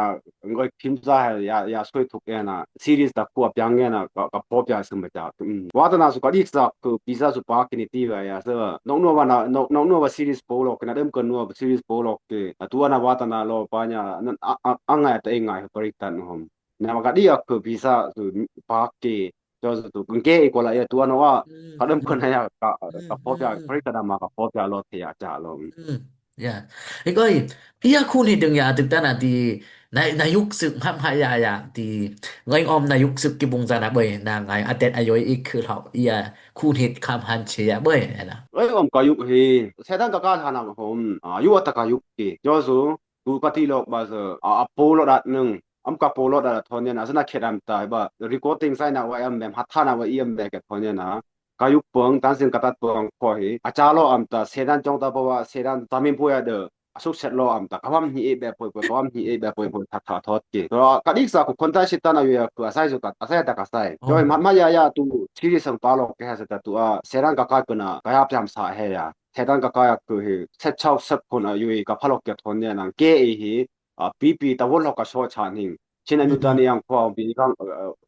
ngoi phim za he ya ya skoi thuk e na. Series ta kua piang nge na ka, ka po pia sum ta. Mm. Wa ta na su ka dik sa ku pisa su pa kini ti wa ya sa. Nok no wa na nok nok no wa series po lo kina dem ko no series po lo ke. A tu ana wa ta na lo pa nya nan a a a ngai ta e ngai parik tan hom. Na ma ka di ak ku pisa su pa ke. Jo su tu ke e ko la ya tu ana wa. Mm, Ka dem ko na ya ka ka po pia parik ta na ma ka po pia lo te ya cha lo. Mm. Ya. Ikoi, iya khun hi ding ya tuk tana ti na na yuk suk ham ha ya ya ti ngai om na yuk suk ki bung zana boi na ngai atet ayoi ik khul hau iya khun hit kham han che ya boi na. Oi om ka yuk hi. Setan ka ka hana hom. A yu ta ka yuk ki. Jo su tu ka ti lok ba su a a po lo dat nung. Am ka po lo dat thon ya na sana khet am ta ba recording sai na wa am bem hat na wa i am be ke thon ya na. Ka yuk pong tan sin ka tat pong ko hi. A cha lo am ta setan chong ta po wa setan ta min po ya de. A suk set lo am ta ka wam hi e be poi poi ka wam hi e be poi poi tha tha thot ke. To ka dik sa ku khon ta shi ta na yu ya ku a sai zu ka a sai ta ka sai. Jo Oh. ma ma ya ya tu chiri sang pa lo ke ha sa ta tu a setan ka ka ku na ka ya pyam sa he ya. Setan ka ka ya ku hi set chau set khon a yu i ka pha lo ke thon ne nang ke i hi. A pi pi ta wo lo ka so cha ning. Chin a nu ta ni ang ko bi kang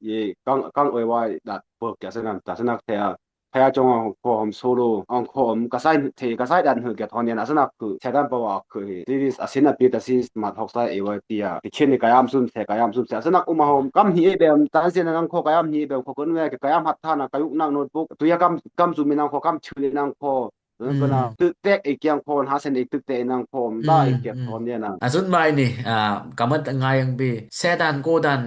ye kang kang oi wai dat po ke sa nang ta sa nak te a. Phaya chong ang ko hom solo ang ko hom ka sai the ka sai dan hu ke thon yan asana ku setan pa wa ku hi. Series a sin a pi ta series ma thok sai e wa pi ya. Ti chen ni ka yam sun the ka yam sun the asana ku ma hom kam hi e be am tan sin ang ko ka yam hi e be ko kun we ka yam hat tha na ka yuk nang notebook. Tu ya kam kam zu mi nang ko kam chu li nang ko. Ko na tu tek e kyang ko ha sen e tu te nang ko da e ke thon yan na. Azun mai ni a kamat ngai ang bi setan ko dan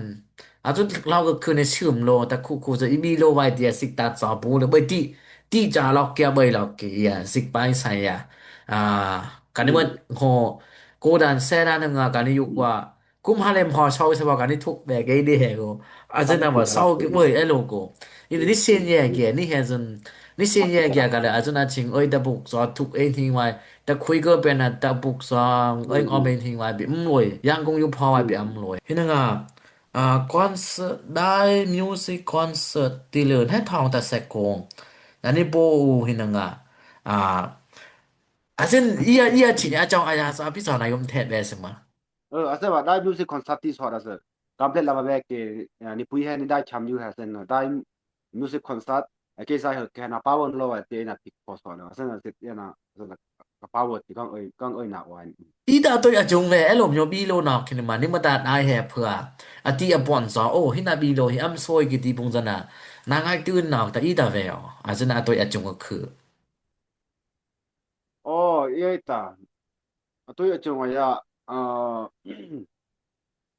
Azu lau ga khun e sum lo ta khu khu za i bi lo wai dia sik ta za bu le bai ti ti ja lok kia bai lok ki ya sik bai sai ya. A kani wan ho ko dan se na nga kani yuk wa kum ha lem ho sau se wa kani thuk be ge di he go. Azu na wa sau ki bai e lo go. Ini ni sin ye ge ni he zun ni sin ye ge ka le azu na ching oi ta buk za thuk e ni wai ta khui go pe na ta buk za oi om e ni wai bi um loi yang kong yu pha wai bi um loi. Hina nga A concert, dai music concert ti lun he thong ta se kong. Nani bo u hina nga. A, asin iya iya chini a chong aya sa pi sa na yom the be se ma. Ơ, ase ba dai music concert ti so da se. Complete la ba be ke, ni pui he ni dai cham yu he sen dai music concert. Ake sa he ke na power lo wa te na pik ko so na. Ase na se na ka power ti kang oi kang oi na wa. Ida toi a chung ve elo myo bi lo na kin ma ni ma ta dai he phua. A ti a pon so o hi na bi lo hi am soi ki ti pung zana. Na ngai tu na ta ida ve o. A zana toi a chung a khu. O ye ta. A toi a chung a ya. A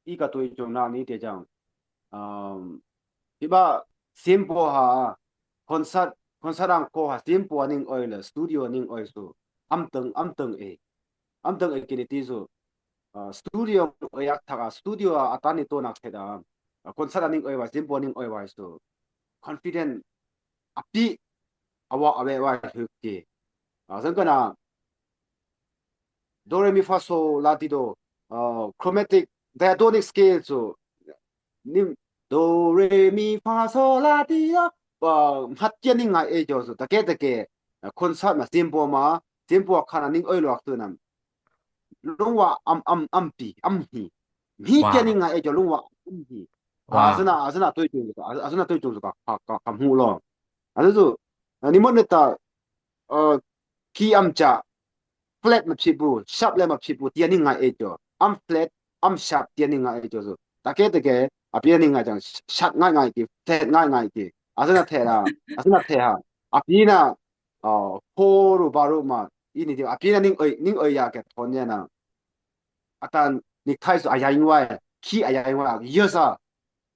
i ka toi chong na ni te chang. Um, hiba simple ha concert concert ang ko ha simple ning oi le studio ning oi su. Am teng am teng e. Am teng e kini ti su. Uh, studio oi yak thaka studio a tani to nak theda. Uh, concert ning oi wa simple ning oi wa su. Confident api awa awe wa huk ki. Uh, sang kana do re mi fa so la ti do, uh, chromatic diatonic scale so nim do re mi fa so la ti do, uh, hat ke ning ai e jo so ta ke ta ke, uh, concert ma simple ma simple khana ning oi lok tu nam lung wa am am am pi am hi mi ke ning ai e jo lung wa am hi. Azana azana toi tu azana toi tu ka ka ka mu lo. Azu ni mo ne ta uh, key am cha flat ma phibu, sharp le ma phibu, tia ni ngai e cho. Am flat, am sharp, tia ni ngai e cho so. Ta ke ta ke, a pi ni ngai chang, sharp ngai ngai ki, flat ngai ngai ki. Azana the la, azana the ha. A pi na, uh, ko ru ba ru ma, i ni ti, a pi na ning oi, ning oi ya ke thon ya na. Atan ni thai so a ya ing wai, key a ya ing wai, yo sa.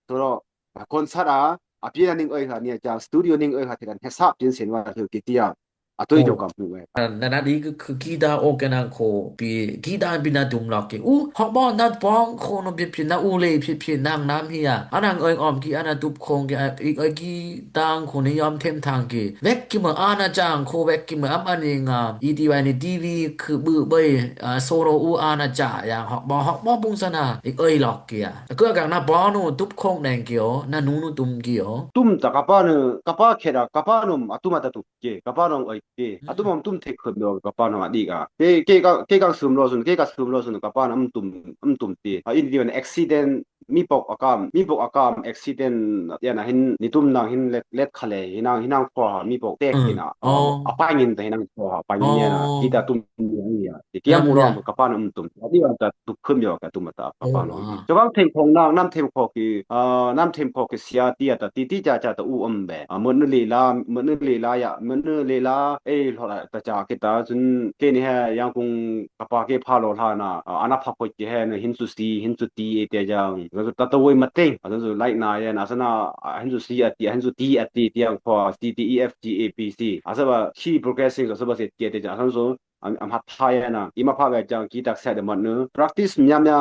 Toro, concert a, a pi na ning oi ha, ni cha studio ning oi ha, ti dan, he sharp tin sen wa, ki tia. Atoi jo kam hu we. Na na di ku ku gita o ke nang ko pi gita pi na dum lok ke. U, hok bo na pong ko no pi pi na u le pi pi nang nam hia. Anang oi om ki ana dup kong ke, a, i, oi gita ko ni yom them thang ke. Wek ki ma ana chang ko wek ki ma am ani nga. I di wai ni T V ku bu boi, a, solo u ana cha yang hok bo hok bo bung sana. I oi lok ke ya. Ku ka na bo no dup kong neng ke o, na nu nu dum ke o. Tum ta kapa no, kapa khe da, kapa no, atum ata tu. Ke, kapa nong oi ke. Atum am tum thek khot lo kapa nong adi ka. Ke, ke ka, ke ka sum lo sun, ke ka sum lo sun, kapa nong am tum, am tum ti. A in diwan accident, mi pok akam, mi pok akam accident, ya na hin, ni tum nang hin let, let khale, hinang, hinang kho ha, mi pok tek hina. A, a pa ngin ta hinang kho ha, pa ngin ya na, kita tum ni ya. Ti kiam urong kapa nong am tum. Adi wan ta tup khum yo ka tum ta kapa nong. Chokang them khong nang, nam them kho ki, a, nam them kho ki sia ti ya ta, ti ti cha cha ta u am be. A, mun le la, mun le la ya, mun le la, e, lo la ta cha ki ta, sun ke ni ha yang kung kapa ke pha lo la na, a, ana pha ko ki ha na, hin su si, hin su ti e te jang. Ta ta woi ma teng, a, su lai na ya na, sa na, a, hin su si a ti, hin su ti a ti, ti yang kho, C, D, E, F, G, A, B, C. A sa ba, ki progressing, sa ba se ti te jang, sa su, am, am hat thai na. Ima pha ga chang ki tak sa de mat nu. Practice mya mya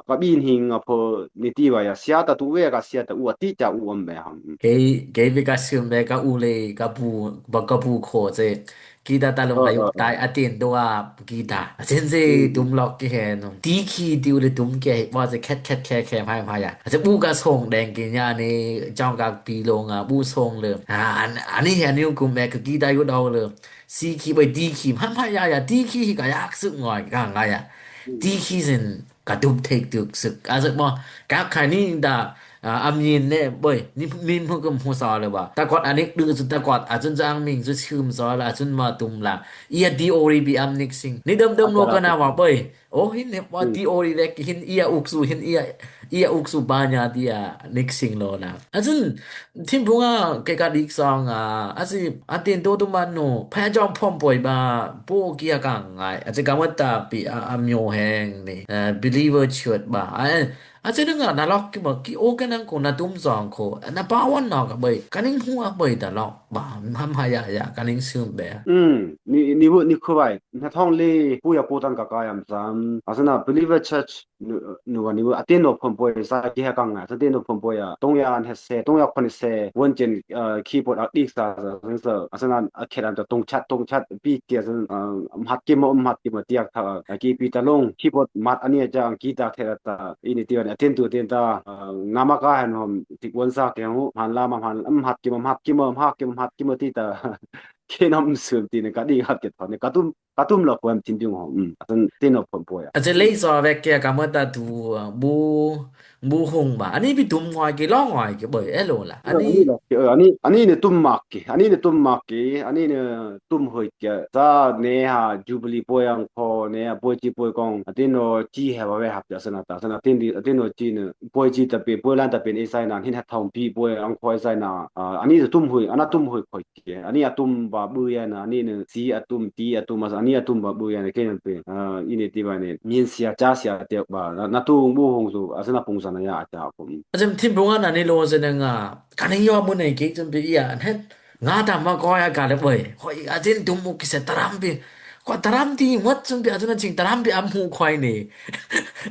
ka bin hing a pho ni ti wa ya. Sia ta tu we ka sia ta u a ti cha u am be ham. Ke, ke be ka sim be ka u le ka bu, ba ka bu kho se. Ki ta ta lo ka yu tai a tin do a ki ta. A sen se tum lok ki he no. Ti ki ti u le tum ke wa se khet khet khe khe phai phai ya. A se bu ka song deng ki nya ni chang ka pi lo nga bu song le. A, an, ani he ni ku me ka ki ta yu do le. Si ki boi di ki, man pa ya ya, di ki hi ka yak suk ngoi ka ngai ya. Di ki sin ka dup tek duk suk. A suk mo, ka kai ni da, a, am yin ne boi, ni, ni mu kum hu sa le ba. Ta kot anik du su ta kot, a sun jang ming su chum sa la, a sun ma tum la. Ia di ori bi am nik sing. Ni dam dam lo ka na wa boi. O hin hep wa ti ori lek hin ia uksu, hin ia, ia uksu banya dia nik sing lo na. A sun, thim phung a ke ka dik sang a, a si, a tin to tu man no, pha jong phom poi ba, po kia ka ngai. A si ka mat ta pi a, a myo heng ni, eh, believer church ba. A, a si nang a na lok ki ba, ki o ke nang ko na tum sang ko, na pa wan na ka bai, ka ning hu a bai ta lok ba, ham ha ya ya, ka ning sum be. Mm, ni, ni bu, ni khu bai. Na thong le pu ya pu tan ka ka yam sam. Asana believer church nu, nu wa ni bu atin no phom poi sa ki ha kang a. Sa tin no phom poi a. Tong ya an he se, tong ya khon se. Won chen, uh, keyboard a dik sa sa sa. Asana a khe dan ta tong chat, tong chat pi ti sa, uh, mat ki mo, mat ki mo tiak tha. A ki pi ta long keyboard mat ani a jang ki ta the ta. Ini ti wan atin tu tin ta. Uh, ngama ka han hom tik won sa ke hu. Han la ma han mat ki mo, mat ki mo, mat ki mo, mat ki mo ti ta. Ke nam sum ti ne ka di hat ke tha ne ka tum Ka tum lo kuam tin dung ho. Mm. Atun tin lo pom poya. Ache lei so vek ke ka mata tu, uh, bu, bu hung ba. Ani bi tum ngoi ke lo ngoi ke boi elo la. Ani, ani lo ke, ani, ani ne tum mak ke. Ani ne tum mak ke. Ani ne tum hoi ke. Sa ne ha Jubilee poi ang ko ne ha poi chi poi kong. Atin lo chi he ba ve hap ja sana ta. Sana tin di, atin lo chi ne. Poi chi ta pe, poi lan ta pe ne sai nan hin ha thong pi poi ang ko sai na. Ah, ani tum hoi, ana tum hoi koi. Ke, ani atum ba bu ya na, ani ne si atum, ti atum, as ani atum ba bu ya na, ke na pe, ah, ini ti ba ne, min sia, cha sia te ba, na, na tu bu hung su, as na pung sa na ya cha kum. Ajem thim bunga na ni lo se na nga, ka ni yo mu ne ke tum pe ya, ne, nga ta ma ko ya ka le boi, hoi, atin tum mu ki se taram pe, ko taram ti, wat tum pe, atun ching taram pe am hu khoi ne,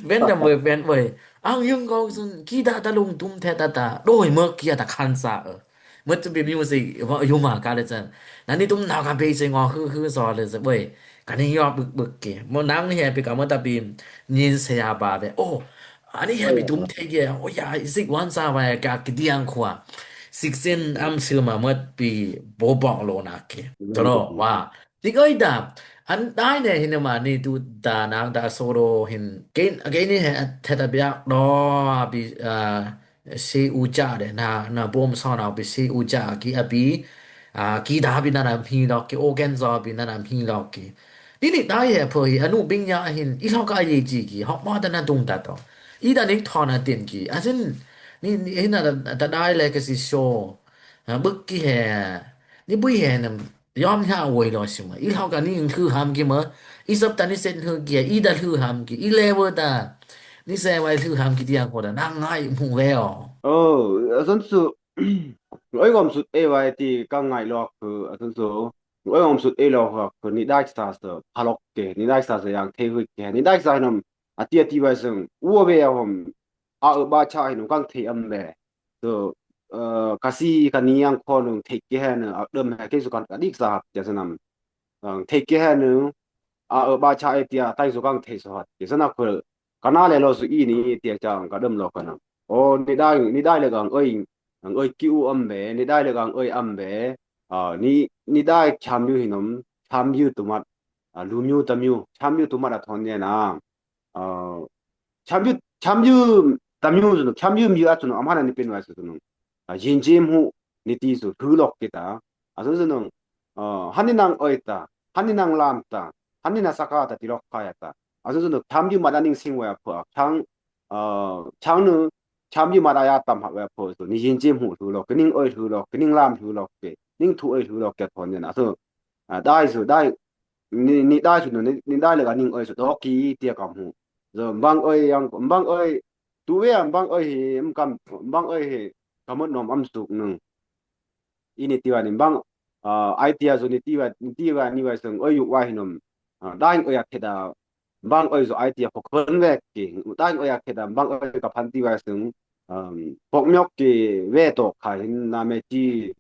ben da boi, ben boi, ang yung ko sun, ki da ta lung tum the ta ta, doi mo ki ya ta khan sa, eh. Mut bi music, wa, yuma ka le chan. Nani tum nau ka be se ngo hu hu so le se, wei. Ka ni yo buk buk ke. Mo nang he bi ka mo ta bi nyin se ya ba be. Oh, ani he bi tum te ye. Oh ya, isik wan sa wa ka ki diang kwa. Sik sin am su ma mut bi bo bok lo na ke. Tro, wa. Ti ko ida. An dai ne hin ma ni tu da nang da so ro hin. Ke, ke ni he te ta bia do bi, ah, se u cha de, na, na bom so na bi se u cha ki a bi, a, ki da bi na na mi lo ki, organ zo bi na na mi lo ki. Ni ni dai he po hi, anu bing ya hin, i lo ka ye ji ki, hok ma da na dung da to. I da ni tho na tin ki. A sin, ni, ni, hi na da, da dai le ka si so. Ha, buk ki he, ni bui he na, Yom hia woi lo si ma. I hlau ka ni hlu ham ki ma. I sop ta ni sen hlu ki. I da hlu ham ki. I level ta. Ni se wai hlu ham ki tiang ko da. Nang ngai mu ve o. Oh, asan su. Oi gom su e wai ti ka ngai lo ku asan su. Oi, om sut elo ha, ko ni dai sa so, phalok ke, ni dai sa so yang thei hui ke, ni dai sa nom, ati ati bai sung, uo be ya hom, a o ba cha hi nom kang thei am be. So, eh, kasi kani yang ko nom thei ke ha nom, a dom ha ke su kan ka dik sa hap ya sa nam. Ang thei ke ha nom, a o ba cha e tia, tai su kang thei so hat, ke sa na ko, Kana le lo su i ni tia chang ka dam lo kana. O ni dai, ni dai le gang oi, ang oi ki u am be, ni dai le gang oi am be. A, ni, ni dai cham yu hinom, cham yu tumat, a, lu myu tam yu, cham yu tumat a thon ye na. A, cham yu, cham yu tam yu zunu, cham yu myu a zunu, am hana ni pen wai su zunu. A, yin jim hu ni ti su, hu lok kita. A, zunu zunu, a, hani nang oi ta, hani nang lam ta, hani na saka ta ti lok kaya ta. A, zunu zunu, cham yu mada ning sing wai a pho, chang, a, chang nu, cham yu mada ya tam ha wai a pho, so, ni yin jim hu hu lok, ning oi hu lok, ning lam hu lok ke, ning thu oi hu lok ke thon ye na. So, a, dai su, dai, ni, ni dai su, ni, ni dai le ga ning oi su, to ki tia kam hu. So, bang oi yang, bang oi, tu we yang bang oi hi, em kam, bang oi hi, kamot nom am suk nung. I ni ti wa ni bang, a, ai tia su ni ti wa, ni ti wa ni wa sung, oi yu wa hi nom. A, dai oi a keda, bang oi su ai tia ko kon we ki, dai oi a keda, bang oi ka phan ti wa sung, um, pok myok ki we to ka hin na me ti,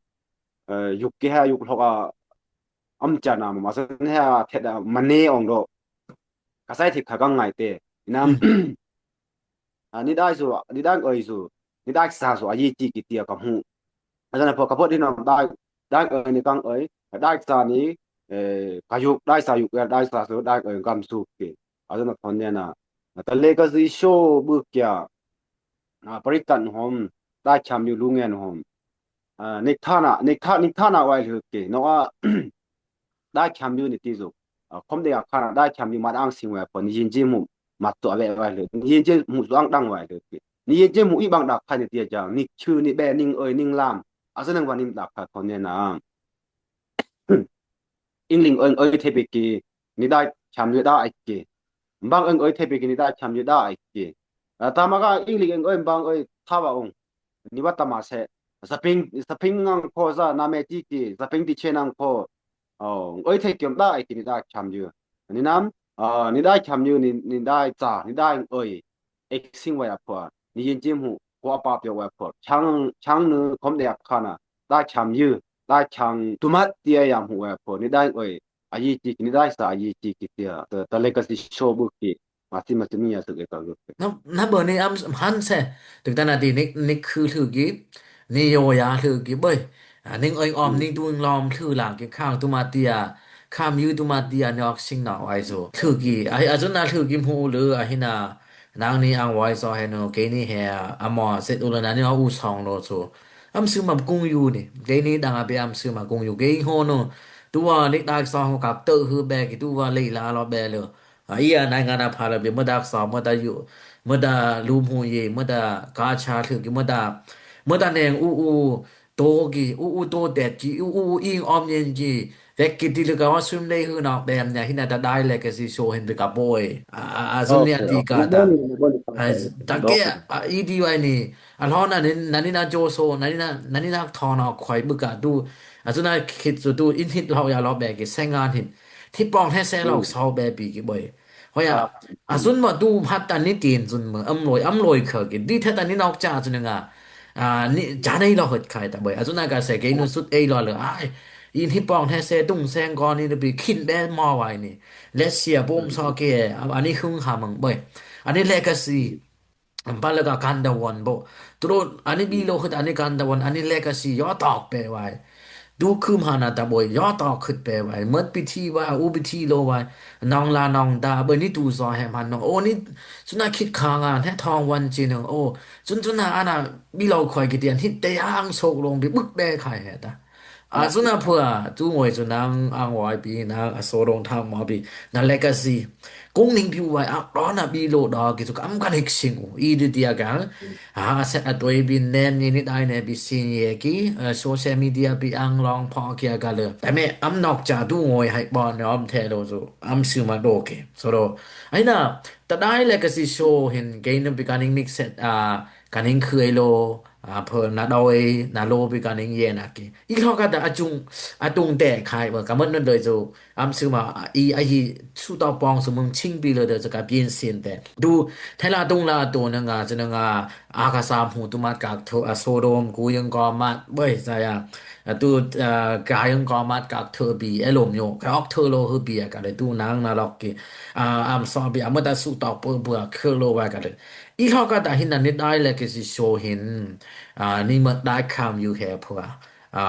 eh, yuk ki ha yuk lok a, am cha na ma san ha theda mane ong do. Ka sai thik kha ka ngai te. Inam, a, ni dai su, ni dai oi su, ni dai sa su a yi ti ki tia ka mu. A zan pho ka pho di na dai, dai oi ni kang oi, dai sa ni, eh, ka yuk, dai sa yuk, dai sa su, dai oi kam su ki. A zan pho ne na. Na ta legacy show bu kya. A, paritan hom, dai cham yu lungen hom. A, nik thana, nik tha, nik thana wai lhuk ke. No a, dai cham yu ni ti zu. A, khom de a khana, dai cham yu mat ang sing wai pho, ni yin jim hu, mat to a we wai lhuk. Ni yin jim hu zu ang dang wai lhuk ke. Ni yin jim hu i bang da kha ni ti a jang, nik chu ni be, ning oi, ning lam. A zu nang wa nim da kha thon ye na. Ingling ong oi thei pe ki, ni dai cham yu da ai ki. Bang ong oi thei pe ki, ni dai cham yu da ai ki. A, tama ga ingling ong oi bang oi thawa ong. Ni wa tama se. Saping, saping ngang ko za na me ti ki, saping ti che nang ko. O, ong oi thei ki om da ai ki ni dai cham yu. Ni nam, a, ni dai cham yu, ni, ni dai cha, ni dai ong oi. Ek sing wai a pho. Ni yin jim hu, ko a pa pyo wai a pho. Chang, chang nu khom de a khana. Dai cham yu, dai chang tumat tia yam hu wai a pho. Ni dai oi, a yi ti, ni dai sa a yi ti ki tia. Ta, ta legacy show bu ki. Ma ti ma ti ni ya su ke ka gu. Na, na bo ni am han se. Tuk ta na ti ni, ni khu lhuk ki. Ni yo ya lhuk ki boi. A, ning oi om, ning tu lom lhuk lang ki khang tumat tia. Kham yu tumat tia ni ok sing na wai su. Lhuk ki. A, a zun na lhuk ki mu lu a hi na. Nang ni ang wai so he no, ke ni he a, a mo set u lo na ni o u song lo su. Am su ma kung yu ni. Ke ni dang a be am su ma kung yu. Ke ho no. Tu wa ni dai so ho kap to hu be ki tu wa le la lo be lo. A, i a nai nga na pha lo be mo da so, mo da yu, mo da lu mu ye, mo da ka cha lhuk ki, mo da, mo da neng u u, to ki, u u to det ki, u u ing om yen ki, vek ki ti lu ka wa sum lei hu nok bem nia, hi na ta dai legacy show hin bi ka boi. A, a, a, zun nia ti ka ta. A, ta ke, a, i di wai ni, a lo na ni, na ni na jo so, na ni na, na ni na tho nok khoi bu ka tu. A zun na khit su tu, in hit lo ya lo be ki, se ngan hit. Thi pong he se lo so be bi ki boi. Hoi a, a zun ma tu hat ta ni tin zun ma, am loi, am loi kha ki, di the ta ni nok cha zun nga. A, ni, cha nei lo hot khai ta boi. A zun a ka se ke nu sut ei lo le. Ai, in hi pong he se tung seng ko ni bi khin be mo wai ni. Le sia bom so ke, a, ani hung ha mang boi. Ani legacy. Am pa le ka kan da won bo. Tu lo, ani bi lo hot, ani kan da won, ani legacy yo tok pe wai. Du khum hana ta boi, yo to khut pe wai, mat pi thi wai, u pi thi lo wai, nong la nong da, boi ni tu so hem han nong, o ni, suna khit kha ngan, he thong wan chi nong, o, sun suna ana, bi lo khoi ki tian, hit te yang sok long bi buk be khai he ta. A, suna phua, tu ngoi suna, ang wai pi, na, a so long thang ma pi, na legacy. Kung ning piu wai ak ron a bi lo da ki tu kam kan hik sing u. I di dia ka. Ha set a toi bin nem ni ni dai ne bi sin ye ki. Eh, social media bi ang long pho kia ka le. Ta me am nok cha du ngoi hai bon ne om the lo zu. Am su ma do ke. So lo. Ai na. Tadai Legacy Show hin geinum bi kaning mix set, a, kaning khuilo, a, pho na doi, na lo bi kaning ye na ke. I lo ka da a chung, a tung te khai ba ka mon no doi zo. Am su ma, a, i, a hi su tau pong su mung ching bi lo de zo ka bien sin te. Du, thela tung la tu na nga, zo na nga, a ka sa mu tu mat kak tho, a Sodom ku yung ko mat, boi, sa ya. A tu, a, ka yung ko mat kak tho bi, e lom yo, ka ok tho lo hu bi, a ka le tu nang na lok ki. A, am so bi, a mo ta su tau pu, pu, a kho lo wa ka le. I lo ka da hin na ni dai Legacy Show hin, a, ni mo dai kam yu he pu a. A,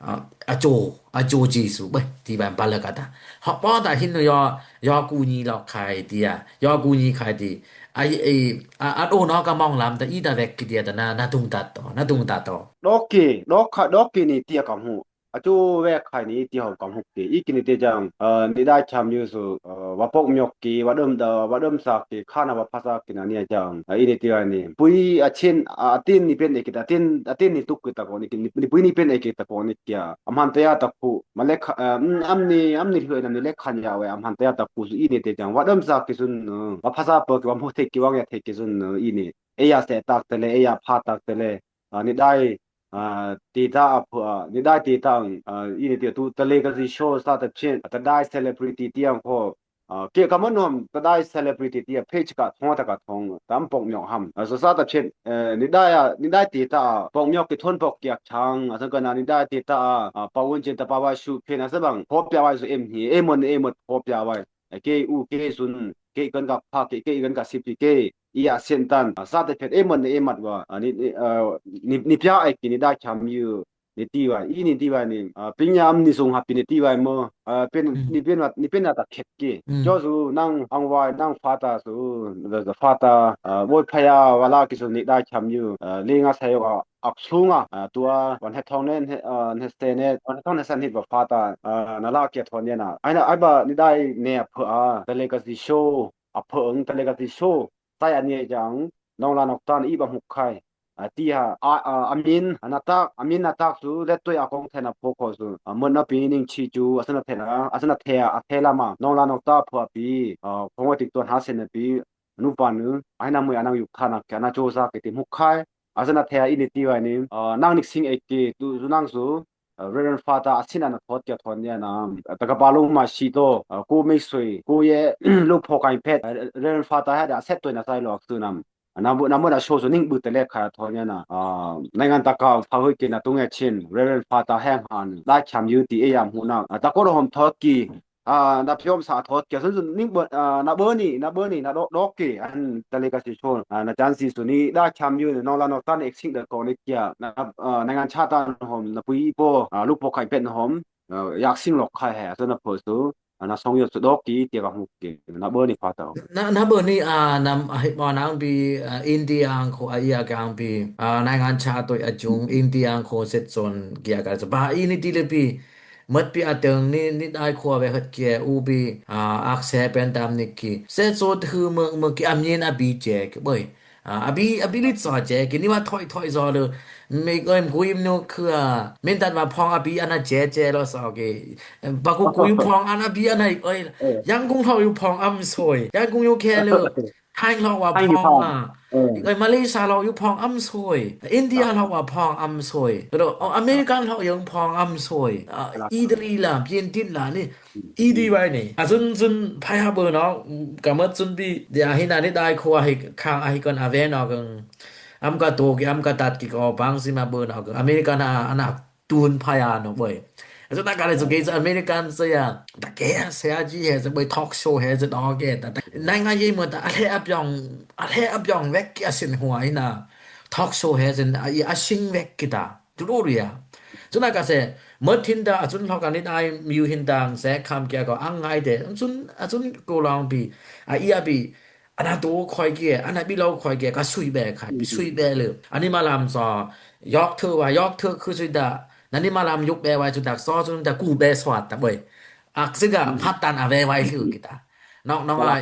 a, a jo, a jo Jisu, boi, ti ban pa le ka da. Ho po da hin yo, yo ku ni lo khai ti a, yo ku ni khai ti. Ai, ai, a, a do no ka mong lam ta i da vek ki ti a da na, na tung ta to, na tung ta to. Dok ki, dok ka, dok ki ni ti a ka mu. A chu ve khai ni ti hom kam huk ti. I kini te chang, a, ni dai cham yu su, a, va pok myok ki, va dom da, va dom sa ki, khana va phasa ki na ni a chang. A, i ni ti va ni. Pui a chin, a, a tin ni pen e ki ta, a tin, a tin ni tuk ki ta ko ni ki, ni, ni pui ni pen e ki ta ko ni kia. Am han ta ya ta khu, ma le kha, a, mm, am ni, am ni hloi na ni le khan ya ve, am han ta ya ta khu su i ni te chang. Va dom sa ki sun, a, va phasa po ki, va mo the ki, va ya the ki sun, a, i ni. E ya se tak te le, e ya pha tak te le. A, ni dai, a, ti ta a phu, a, ni dai ti ta ang, a, i ni ti tu ta Legacy Show sa ta chen, ta dai celebrity ti ang kho, a, ke ka mo nom ta dai celebrity ti a page ka thong ta ka thong, tam pok myok ham. A, so sa ta chen, e, ni dai a, ni dai ti ta a, pok myok ki thon pok kiak chang, a, sa ka na ni dai ti ta a, a, pa wun chen ta pa wa shu phen a sa bang, pho pia wai su em hi, em mon em mon pho pia wai. Ke u ke sun, ke kan ka pha, ke, ke kan ka sip, ke, i a sen tan, a, sa te phet, e mon, e mat wa, a, ni, ni, a, ni, ni pia ai ki ni da cham yu, ni ti wa, i ni ti wa ni, a, pin ya am ni sung ha pi ni ti wa mo, a, pen, ni pen wa, ni pen wa ta khet ki. Jo su nang ang wa, nang fa ta su, da, da fa ta, a, woi pha ya wa la ki su ni da cham yu, a, li nga sa yo a, ak sunga, a, tua, wan he thong nen, he, a, he se ne, wan he thong ne san hit wa fa ta, a, na la kia thon ye na. Ai na, ai ba, ni dai ne a pho a, ta Legacy Show, a pho ang ta Legacy Show, ta ya ni jang, nong la nok tan i ba muk khai. A, ti ha, a, a, a min, a na tak, a min na tak su, let toi a kong the na pho kho su, a, mon na pi ning chi chu, a sa na the na, a sa na the a, a the la ma, nong la nok ta pho a pi, a, kong wa tik ton ha se na pi, nu pa nu, ai na mui a nang yuk tha na kia na cho sa ke ti muk khai, A zana thei a i ni ti vai ni, a, nang nik sing ek ki tu, tu nang su, a, Reverend Father a sin ana thot kia thon ya na, a, ta ka pa lu ma si to, a, ku mei sui, ku ye, lu pho kain phet, a, Reverend Father ha da set to na sai lok tu nam. A, na bu, na bu na show su ning bu te le kha thon ya na, a, nai ngan ta ka pha hui ki na tung ya chin, Reverend Father heng han, la cham yu ti e yam hu na, a, ta ko ro hom thot ki, A, na piom sa thot kia sun sun ning bo, a, na bo ni, na bo ni, na dok, dok ki, an ta le ka si chon, a, na chan si sun ni, da cham yu, nong la nok tan ek sing da ko ni kia, na, a, na ngan cha tan hom, na pui po, a, lu po khai pen hom, a, yak sing lok khai he, a, so na po su, a, na song yo su dok ki, tia ka hu ki, na bo ni pa ta. Na, na bo ni, a, na, a, hi mo nang bi, a, India ang ko, a, ia kang bi, a, na ngan cha to a chung, India ang ko set son, kia ka, ba, i ni ti le bi, Mat pi a teng ni, ni dai khua ve het kia u bi, a, ak se pen dam ni ki. Se so thu meng, meng ki am yin a bi je ki boi. A, a bi, a bi li so je ki ni ma thoi, thoi so lo. Mi goi gui nu khua. Min tan ma phong a bi ana je, je lo so ki. Ba ku ku yu phong ana bi ana oi. Yang kung thoi yu phong am soi. Yang kung yu ke lo. Thai lok wa phong a. Oi, Malaysia lok yu phong am soi. India lok wa phong am soi. Lo, o, American lok yung phong am soi. A, Italy la, Argentina la ni. I di vai ni. A zun zun phai ha bo no. Ka mat zun bi. Dia hi na ni dai khua hi khang a hi kon a ve no kang. Am ka to ki, am ka tat ki ko bang si ma bo no kang. American a, ana tun phaya no boi. Aso ta kale so ke so American so ya. Ta ke ya se a ji he so boi talk show he so dog ke ta. Nai ngai ye mo ta a le a pyong, a le a pyong vek ya sin hua ina. Talk show he sin a i a sing vek kita. Tu lo ria. So na ka se mo tin da a sun lo ka ni dai miu hin dang se kam kia ko ang ngai de. Sun a sun ko long bi. A i a bi. Ana to khoi kie, ana bi lo khoi kie, ka sui be khai, bi sui be le. Ani malam so, yok thu wa, yok thu khu sui da. Nani malam yuk be wa sui da, so sui da ku be swat ta boi. Ak siga matan a ve wai lu kita. Nok nok a,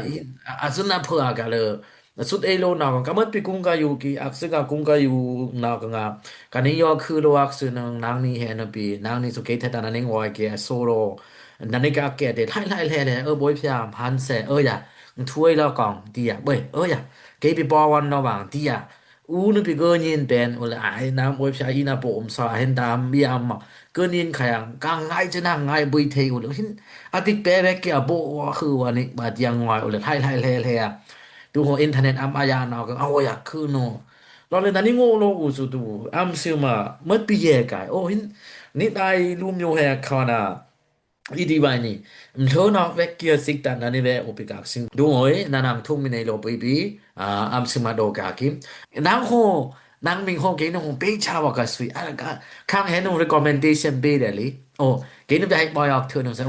a sun na phua ka le. Sut e lo na ka mat pi kung ka yu ki, ak siga kung ka yu na ka nga. Ka ni yok khu lo ak su nang, nang ni he na pi, nang ni su ke the ta na ning wai kie, so lo. Nani ka ke de, lai lai le le, o boi pia, han se, o ya. Thuoi lo kong, tia. Boi, oya. Kei pi po wan no bang, tia. U nu pi gönyin pen, ule ai nam oi pia ina po um sa, hen tam bi am ma. Gönyin khayang, kang ngai che nang ngai bui thei ule. Hin, atik pe bek kia bo wa khu wa ni, ba tiang ngoi ule, hai hai le le a. Tu ho internet am aya no, kang, oya, khu no. Lo le nani ngo lo u su tu, am siu ma, mat pi ye kai. O hin, ni dai lum yo he khana. Idi bai ni. Mtho nok vek kia sik tan ani ve opi kak sing. Du oi, na nang thung mi nei lo pi pi. Ah, am sima do kak ki. Nang ho, nang ming ho ke nang ho pe cha wa ka sui. Ala ka, khang he nang recommendation be de li. O, ke nang be hai boy ok thu nang sa.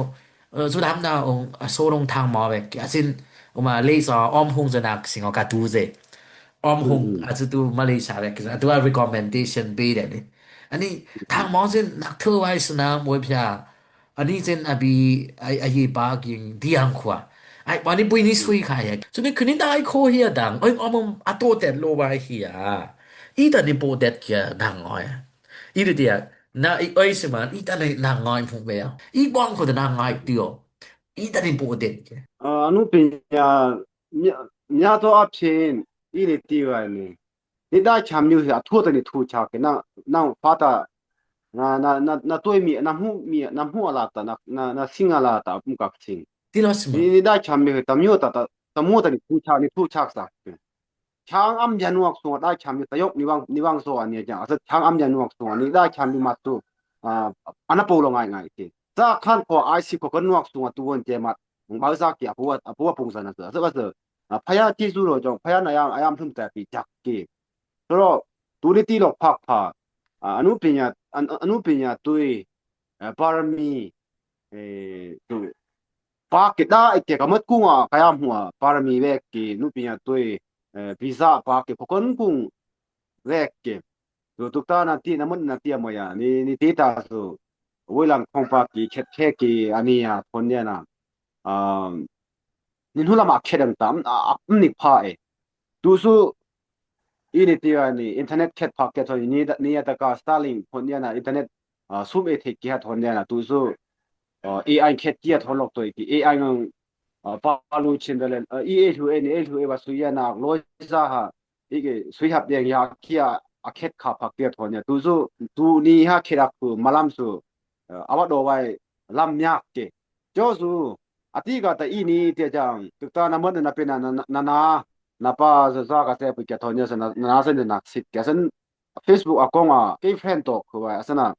O, su dam na ong, a so long thang mo vek. Asin, uma le sa om hung za nak sing o ka tu ze. Om hung, a su tu Malaysia vek. A tu a recommendation be de li. Ani, thang mo sin nak thu wai su na mo pia. Ani chen abi, ai, ai ba king diang khua. Ai, wani bui ni sui khai hek. Suni kuni dai kho hia dang. Oi, om, om, a to tet lo bai hia. I ta ni po tet kia dang oi. I ri dia. Na, i, oi, siman, i ta ni nang oi phung be ya. I bong kho ta nang oi tio. I ta ni po tet kia. Ah, anu pinya, mia, mia to a phin. I ni ti wai ni. Ni dai cham yu hi a thu ta ni thu cha ke na, na fa ta, na, na, na, na toi mi, na mu mi, na mu ala ta, na, na, na sing ala ta, um kak sing. Ti lo sima. Ni, ni dai cham yu hi ta mu ta, ta, ta mu ta ni thu cha, ni thu cha sa ke. Chang am jan wak sung dai cham yu ta yok ni wang, ni wang so ani ja. Asa chang am jan wak sung ni dai cham yu ma tu. Ah, ana po lo ngai ngai ke. Sa khan ko ai si ko kan wak sung tu won te mat. Mung ba sa ke apu, apu pung sa na sa. Sa ba sa. Ah, phaya ti zu lo jong, phaya na yam, ayam thum ta pi jak ke. Soro, tuni ti lok phak pha, ah, anu pinya, an-, anu pinya tui, eh, parami, eh, tu, pa ke da ike kamat kunga, kaya mua, parami vek ke, nu pinya tui, eh, visa pa ke, kokon kung vek ke. Tu, tu ta na ti, na mun na ti amoya, ni, ni ti ta su, wilang kong pa ke, khet khe ke, ani ya, thon ya na. Ah, ni hnu lama khe dang tam, a, a, ni pha e. Tu su, i ni ti a ni, internet khet phak ke thon, ni da, ni a ta ka Starlink, thon ya na, internet, ah, sum e thek ki ha thon ya na, tu su, ah, A I khet ki ha thon lok toi ki, A I ngang, ah, pa lu chin da len, ah, i e hlu e ni, e hlu e ba su ya na, lo sa ha, i ke sui hap deng ya kia a khet kha phak tia thon ya. Tu su, tu ni ha khet ak pu malam su, eh, awa do wai lam nyak ke. Jo su, ati ka ta i ni tia jang, tuk ta na mon na pe na, na, na, na, na pa za za ka se pu kia thon ya sa na, na, na sa ni nak sit kia san Facebook a kong a, ke friend to ko wai, asana,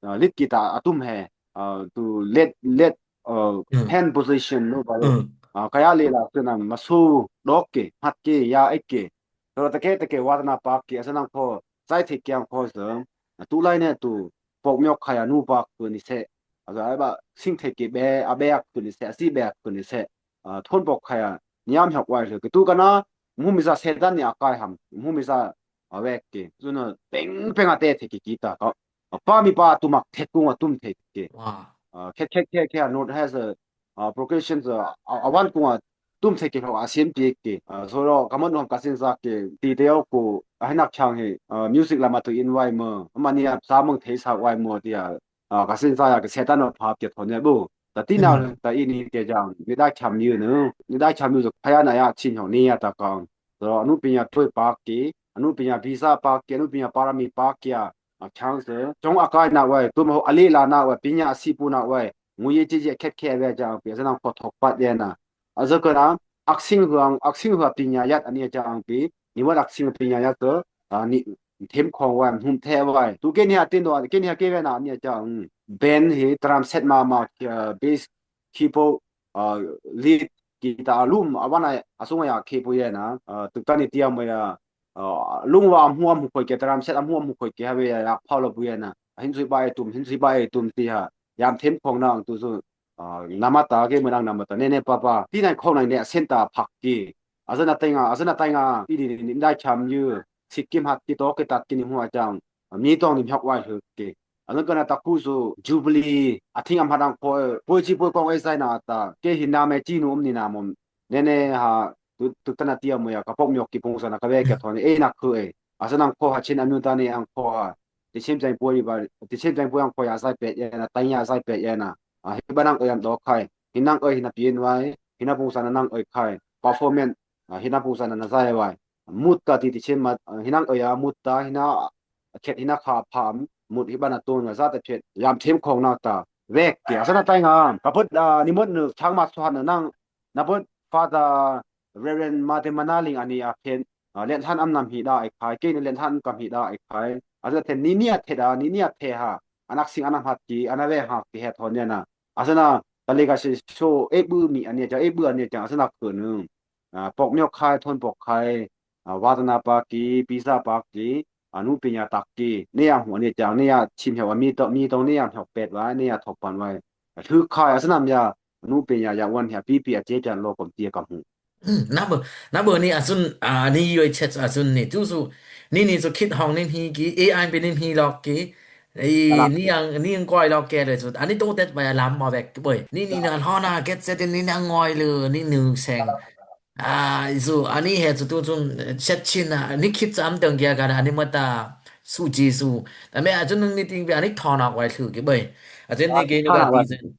eh, lit kita atum he, eh, tu let, let, eh, Mm. hand position no ba. Mm. Ah, kaya le la tu na masu dok ke, hat ke, ya ek ke. Toro take take watna pak ki asa nang kho, sai thik kiang kho song. Tu lai ne tu, pok miok khaya nu pak ku ni se. Asa ai ba, sing thik ki be, a be ak ku ni se, a si be ak ku ni se. Ah, thon pok khaya, niam hiok wai se. Tu kana, mu mi sa setan ni akai ham, mu mi sa awek ki. Suna, peng peng a te thik ki kita ka. Ah, pa mi pa tu mak thek kung a tum thek ki. Wow. Ah, khe, khe, khe, khe, not has a, ah, progression sa, ah, awan kung a tum thek ki lo a siem pi ki. Ah, so lo, ka mon nom ka sin sa ki, ti te o ku, a hinak chang hi, ah, music lama tu in wai mo, ama ni a sa mong thei sa wai mo ti a, ah, ka sin sa ya ki setan o phap ki thon ya bu. Ta ti na, Mm. ta i ni te jang, ni da cham yu nu, ni da cham yu zo, phaya na ya chin ho ni ya ta kang. So, anu pinya tui pak ki, anu pinya visa pak ki, anu pinya parami pak ki a, a chang se, chong akai na wai, tu mo ali la na wai, pinya a si pu na wai, ngu ye chi je khet khe ve jang, pi, sa nang ko thok pat ye na. A zo ko na, aksing huang, aksing hua pinya yat ani jang pi, ni wan aksing pinya yat to, a, ni them khong wai, hum the wai. Tu ke ni a tin do, ke ni a ke ve na ani jang, ben hi, drum set ma ma, ki, a, bass, keyboard, ah, lead guitar alum, awan ai, asung ai a keyboard ye na, ah, tuk ta ni ti a mo ya, ah, lung wa am hu am hu khoi ke, drum set am hu am hu khoi ke, ha we ya, ya, pha lo bu ye na, hin sui ba e tum, hin sui ba e tum ti ha, yam them khong nang tu su, ah, namata ke mo nang namata, ne ne pa pa, ti nai khong nang ne, center phak ki, azana tenga, azana tenga, i di ni, ni, ni, dai cham yu, sikkim hat ki to ke tat ki ni hua chang, mi tong ni mhok wai hluk ke. Anan kana ta ku su Jubilee, a thing am hadang ko, poi chi poi kong e sai na ta, ke hin na me chi nu um ni na mom. Ne ne ha, tu, tu ta na ti a mo ya, ka pok miok ki pung sa na ka ve ke thon, e na khu e. Asa nang ko ha chin anu ta ni ang ko ha. Ti chim jang poi ba, ti chim jang poi ang ko ya sai pe ye na, ta ya sai pe ye na. A, hi ba nang o yam do khai. Hin nang o hin na pien wai, hin na pung sa na nang o khai. performance, a, hina pung sana na zai wai. Mutta ti ti chen ma, a, hina oya mutta hina khet hina kha pham mut hi bana ton na za ta phet yam them khong na ta. Vek ke asana tai nga. Kaput, a, ni mot nu chang ma suhan nang. Naput Father Reverend Martin Manaling ani a phen, a, len han am nam hi da ai khai, ke ni len han kam hi da ai khai. Asana then ni ni a the da, ni ni a the ha. Anak sing anam hat ki, ana ve ha ki het hon ya na. Asana tali ka si so e bu mi ani ja, e bu ani ja, asana ko nu. A, pok nyok khai, thon pok khai, a, watana pa ki, pisa pa ki, anu pinya tak ki, ni a hu ani ja, ni a chim he wa mi to, mi to ni a hok pet wa, ni a thok pan wa. A thu khai, asana ya, anu pinya ya wan he, pi pi a che jan lo kom tie kam hu. Hmm, na bo, na bo ni asun, a, ni yoi chet asun ni, tu su, ni ni su kit hong ni hi ki, A I pe ni hi lok ki, i, ni ang, ni ang koi lok ke le su, ani to tet ba ya lam ma vek, boi, ni ni na hona get se ni na ngoi le, ni nu seng. A, su, ani he su tu sun, chet chin a, ni kit sam teng kia ka, ani mata, su ji su. Ta me asun ni ting be, ani thona koi su ki, boi. Asun ni ke ni ka ti sen.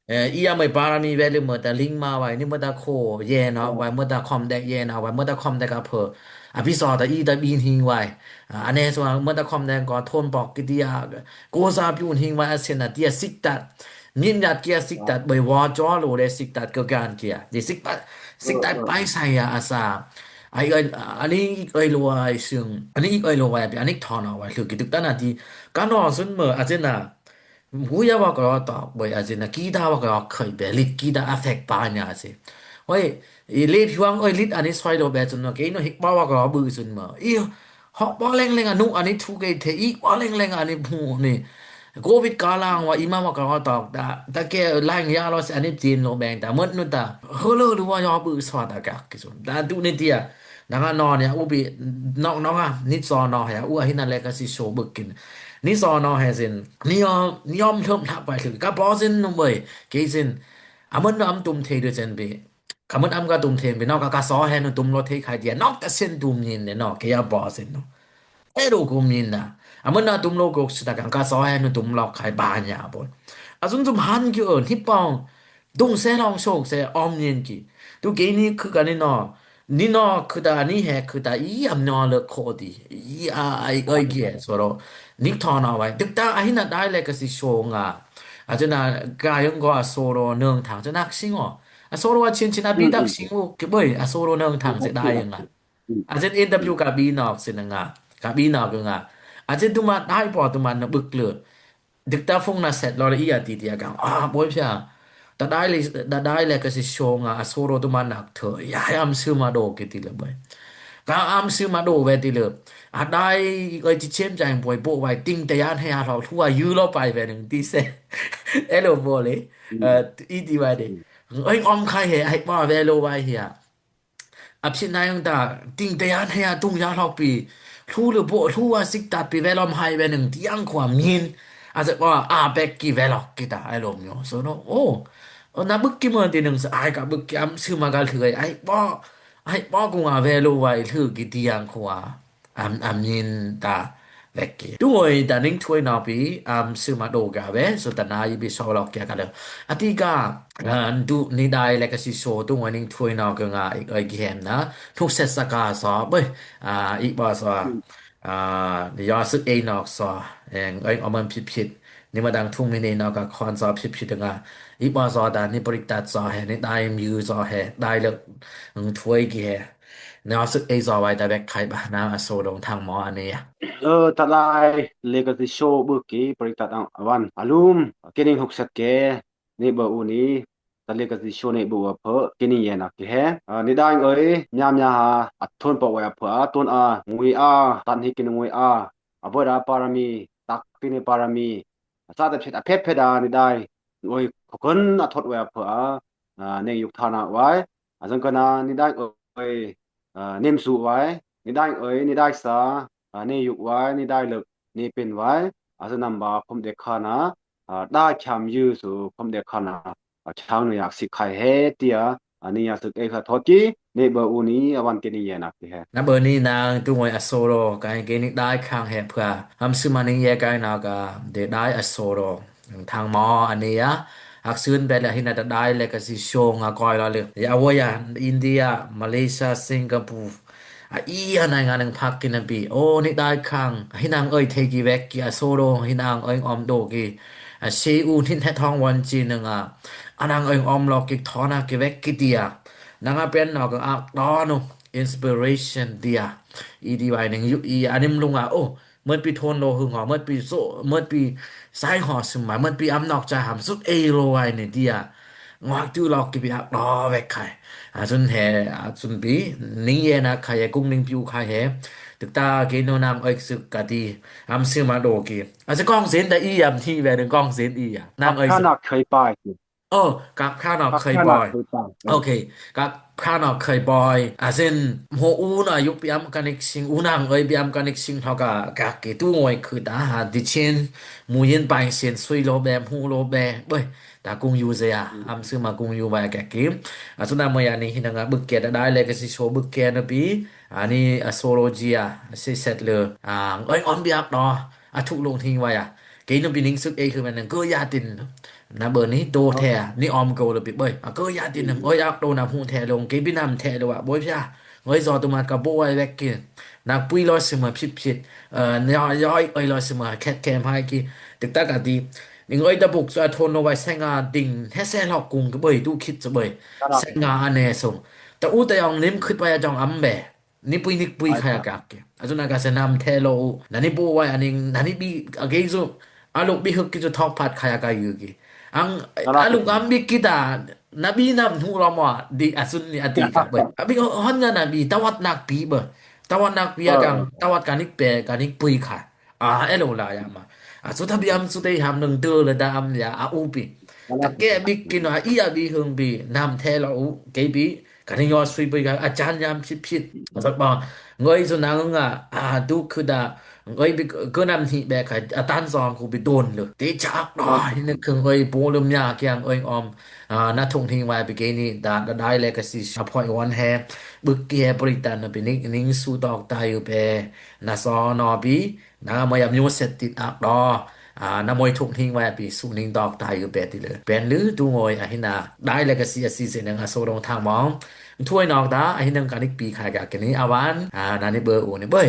Eh, i a mai para mi ve le mo ta ling ma wai, ni mo ta kho ye na wai, mo ta khom dek ye na wai, mo ta khom dek a pho. A bi so ta i ta bi hing wai. A, ane so mo ta khom dek ko thon pok ki ti a. Ko sa piu hing wai a sen a ti a sik tat. Min yat ki a sik tat, bai wa jo lo le sik tat ko gan ki a. Di sik tat, sik tat pai sai a asa. Ai, ai, ani ai lo wai sung. Ani ai lo wai, ani thon a wai, lu ki tuk ta na ti. Ka no sun mo, a sen na. Guya wa ka ta, boi a zin na kita wa ka kai be, lit kita affect pa nya se. Oi, i le piwang oi lit ani soi lo be zun no, ke no hik pa wa ka bu zun ma. I, hok pa leng leng anu ani thu ke the, i pa leng leng ani bu ni. Covid ka lang wa ima wa ka ta, ta, ta ke lang ya lo se ani tin lo beng ta, mut nu ta. Ho lo lu wa ya bu swa ta ka ki zun. Ta tu ni tia. Nanga no nia ubi nok nok a, ni so no he, u a hina le ka si so bukin. Ni so no he sin, ni om, ni om thum thak pai thik, ka bo sin nu boi, ke sin, amun no am tum thei du sin bi. Ka mun am ka tum thei bi, no ka ka so he nu tum lo thei khai dia, nok ta sin tum nin ne no, ke ya bo sin no. E ro kum nin na. Amun na tum lo gok sita ka, ka so he nu tum lo khai ba nya boi. Azun tum han ki on, hi pong. Dung se long sok se om nin ki. Tu ke ni khu ka ni no. Ni no khu ta ni he khu ta i am no le kho di. I a ai oi ki e so ro. Ni tho no wai. Duk ta a hina dai le ka si sho nga. A zena ga yong go a so ro nong thang se nak sing o. A so ro a chin chin a bi dak sing o ki boi a so ro nong thang se dai nga. A zet interview ka bi nok sin nga. Ka bi nok nga. A zet tu ma dai po tu ma na buk le. Duk ta phung na set lo le i a ti ti a kang. A, boi pia. Ta dai le, ta dai le ka si sho nga a so ro tu ma nak tho. Ya, ya am su ma do ki ti le boi. Ka am su ma do ve ti le. A dai oi ti chem jang boi bo wai ting te yan he a lo hu a yu lo pai ve nung ti se. E lo bo le. Eh, i ti wai de. Oi om khai he, ai pa ve lo wai he a. A phi na yong ta, ting te yan he a tung ya lok pi. Lu le bo, lu a sik ta pi ve lom hai ve nung ti yang kwa min. A se kwa a bek ki ve lok ki ta, ai lom yo. So no, oh. O na buk ki mo ti nung sa, ai ka buk ki am su ma gal thu ai, ai bo, ai bo ku a ve lo wai lu ki ti yang kwa. Am, am nin ta vekki. Tu oi ta ning thui no pi, am, su ma do ga ve, so ta na i bi so lo kia ka le. A ti ga, an tu ni dai le ka si so tu oi ning thui no ka nga i, i gi hem na. Thuk set sa ka so, boi, a, i ba so, a, ni ya su e no so, eng, oi, o man phit phit. Ni ma dang thung mi ni no ka khon so phit phit nga. I ba so ta ni prik tat so he, ni dai mi so he, dai le, ng thui gi he. Nao suk ei zo wai ta bek khai ba nao a so dong thang mo ane ya. Ơ, ta lai le ka ti show bu ki prik tat ang wan alum. Ke ning huk sat ke. Ni ba u ni. Ta le ka ti show ni bu wa pho. Ke ning ye na ki he. Ơ, ni dang oi. Mya mya ha. A thon pa wa pho. A thon a. Ngui a. Tan hi ki ngui a. A bo da parami. Tak ki ni parami. A sa ta phet a phet phet a ni dai. Oi, khokon a thot wa pho a. A, ne yuk thana wai. A zang ka na ni dai oi, a, nem su wai, ni dai oi, ni dai sa, a, ne yuk wai, ni dai lek, ne pen wai, a zang namba phom de khana, a, da kham yu su phom de khana, a, chang nu yak sik khai he tia, a, ni ya suk e kha thot ki, ne ba u ni a wan ke ni ye nak ki he. Na ba ni nang tu ngoi a solo, ka ke ni dai khang he phra, am su ma ni ye kai na ka, de dai a solo, thang mo a ni ya, Haksun bele hina da dai le kasi shong a koi la le. Ya wo ya India, Malaysia, Singapore. A i a nai nga nang phak kin a bi. O ni dai khang. Hinang oi the ki vek ki a soro hinang oi om do ki. A she u nin he thong wan chi nang a. Anang oi om lo ki thona ki vek ki tia. Nang a pen no ka ak do no. Inspiration tia. I di wai ning yu i anim lung a. O. Mot pi thon lo hung ho, mot pi so, mot pi sai ho sum mai, mot pi am nok cha ham sut ei lo wai ni dia. Ngok tu lok ki pi ak do vek khai. A sun he, a sun pi, ning ye na khai he, kung ning piu khai he. Tuk ta ke no nang oik suk ka ti, am sum a do ki. A se kong sen da i yam ti ve, kong sen i ya. Nang oik suk. Khanak khai pai ki. โอ้ กับพระนอกเคยบ่อย โอเค กับพระนอกเคยบ่อย อาเซน โห อูนอยุกปีอำกันอีกสิ่ง อูนางเอ้ยปีอำกันอีกสิ่ง เท่ากับกากเกตู้งอยคือตาหาดิเชน หมูเย็นไปเสียนซุยโลแบมหูโลแบ เบ้ย ตากุงยูเซีย อำซื้อมากุงยูไว้แกกิม อาสุดาเมยานี้ หินังอะบึกเกตได้เลย ก็สิโชว์บึกเกตนะปี อันนี้ อโซโลจีอะ สิเสร็จเลย อ่า เอ้ย ออมเบียกเนาะ อะ ถูกลงทิ้งไว้อะ เกยนุ่มปีนิงสุดเอยคือมันนั่น เกยยาติน นะเบอร์นี้โตแท้ นี่ออมโกเลยปีเบ้ย อะ เกยยาติน เอ้ย อักโตนำหูแท้ลง เกยปีนำแท้เลยว่ะ โบ้ยพี่อะ เอ้ย จอตัวมันกะโบ้ไว้แวกกิน นักปุ้ยร้อยเสมอผิดผิด เอ่อ ย้อยย้อย เอ้ย ร้อยเสมอแคทแคมให้กี่ ตึกตากะดี นิงเอ้ย ตะบุกสะทนเอาไว้แสงอาดิ่ง แท้แซ่หลอกกุงกะเบ้ย ตู้คิดซะเบ้ย แสงอาอันเนส่ง แต่อู้แต่ยองนิ่มขึ้นไปอะจองอำแบ นี่ปุ้ยนิกปุ้ยใครอะกักเกะ อาจุนอากาศนำแท้โลอุ นันนี่ปูไว้อันนี้ นันนี่บี อะเกะจุ อาลูกบีฮึกกิจุทอกผัดใครอะกายือกี อัง อาลูกอำบีกิตา นาบีนำหูลอมอดี อาจุนนี่อดีกับเบ้ย อะบีฮอนงานาบี ตะวัดนักปีเบ้ย ตะวัดนักปีอะกัง ตะวัดกานิกเป กานิกปุ้ยใคร อา เอโลลายามา อาสุดทะเบียมสุดเตยหามหนึ่งเตอเลยตาอำยา อาอูปี ตะเกะบิกกินว่า อีอาบีเฮิงบี นำแท้โลอุ เกะบี กันยอดสุยไปกัน อาจารย์ยามผิดผิด สักบ่ เงยสุนังอ่ะ อ่า ดูคือดา เงยไปก็นำหิแบกไข่อาจารย์สองกูไปโดนเลย เตะจักดอยนึกคือเงยโปลืมยาเกียงเอ้ยออม อ่า นาทงทิ้งไว้ไปเกนี่ ดา ดาได้เลยก็สิ อภัยวันแฮ บึกเกียบริตันนะไปนิกนิงสู้ตอกตายอยู่เป นาซอนอปี นางมวยอำยุเสร็จติดอักดอ อ่า นางมวยทุกทิ้งไว้ปี สู้นิ่งตอกตายอยู่เปติเลย เป็นหรือตู้มวยอะหินา ได้เลยก็สิ อะสิเสนงอะโซรงทางมอง ถ้วยนอกตา อะหินังกานิกปีขายกะเกนี่ อาวัน อ่า นานี่เบอร์อูนี่เบ้ย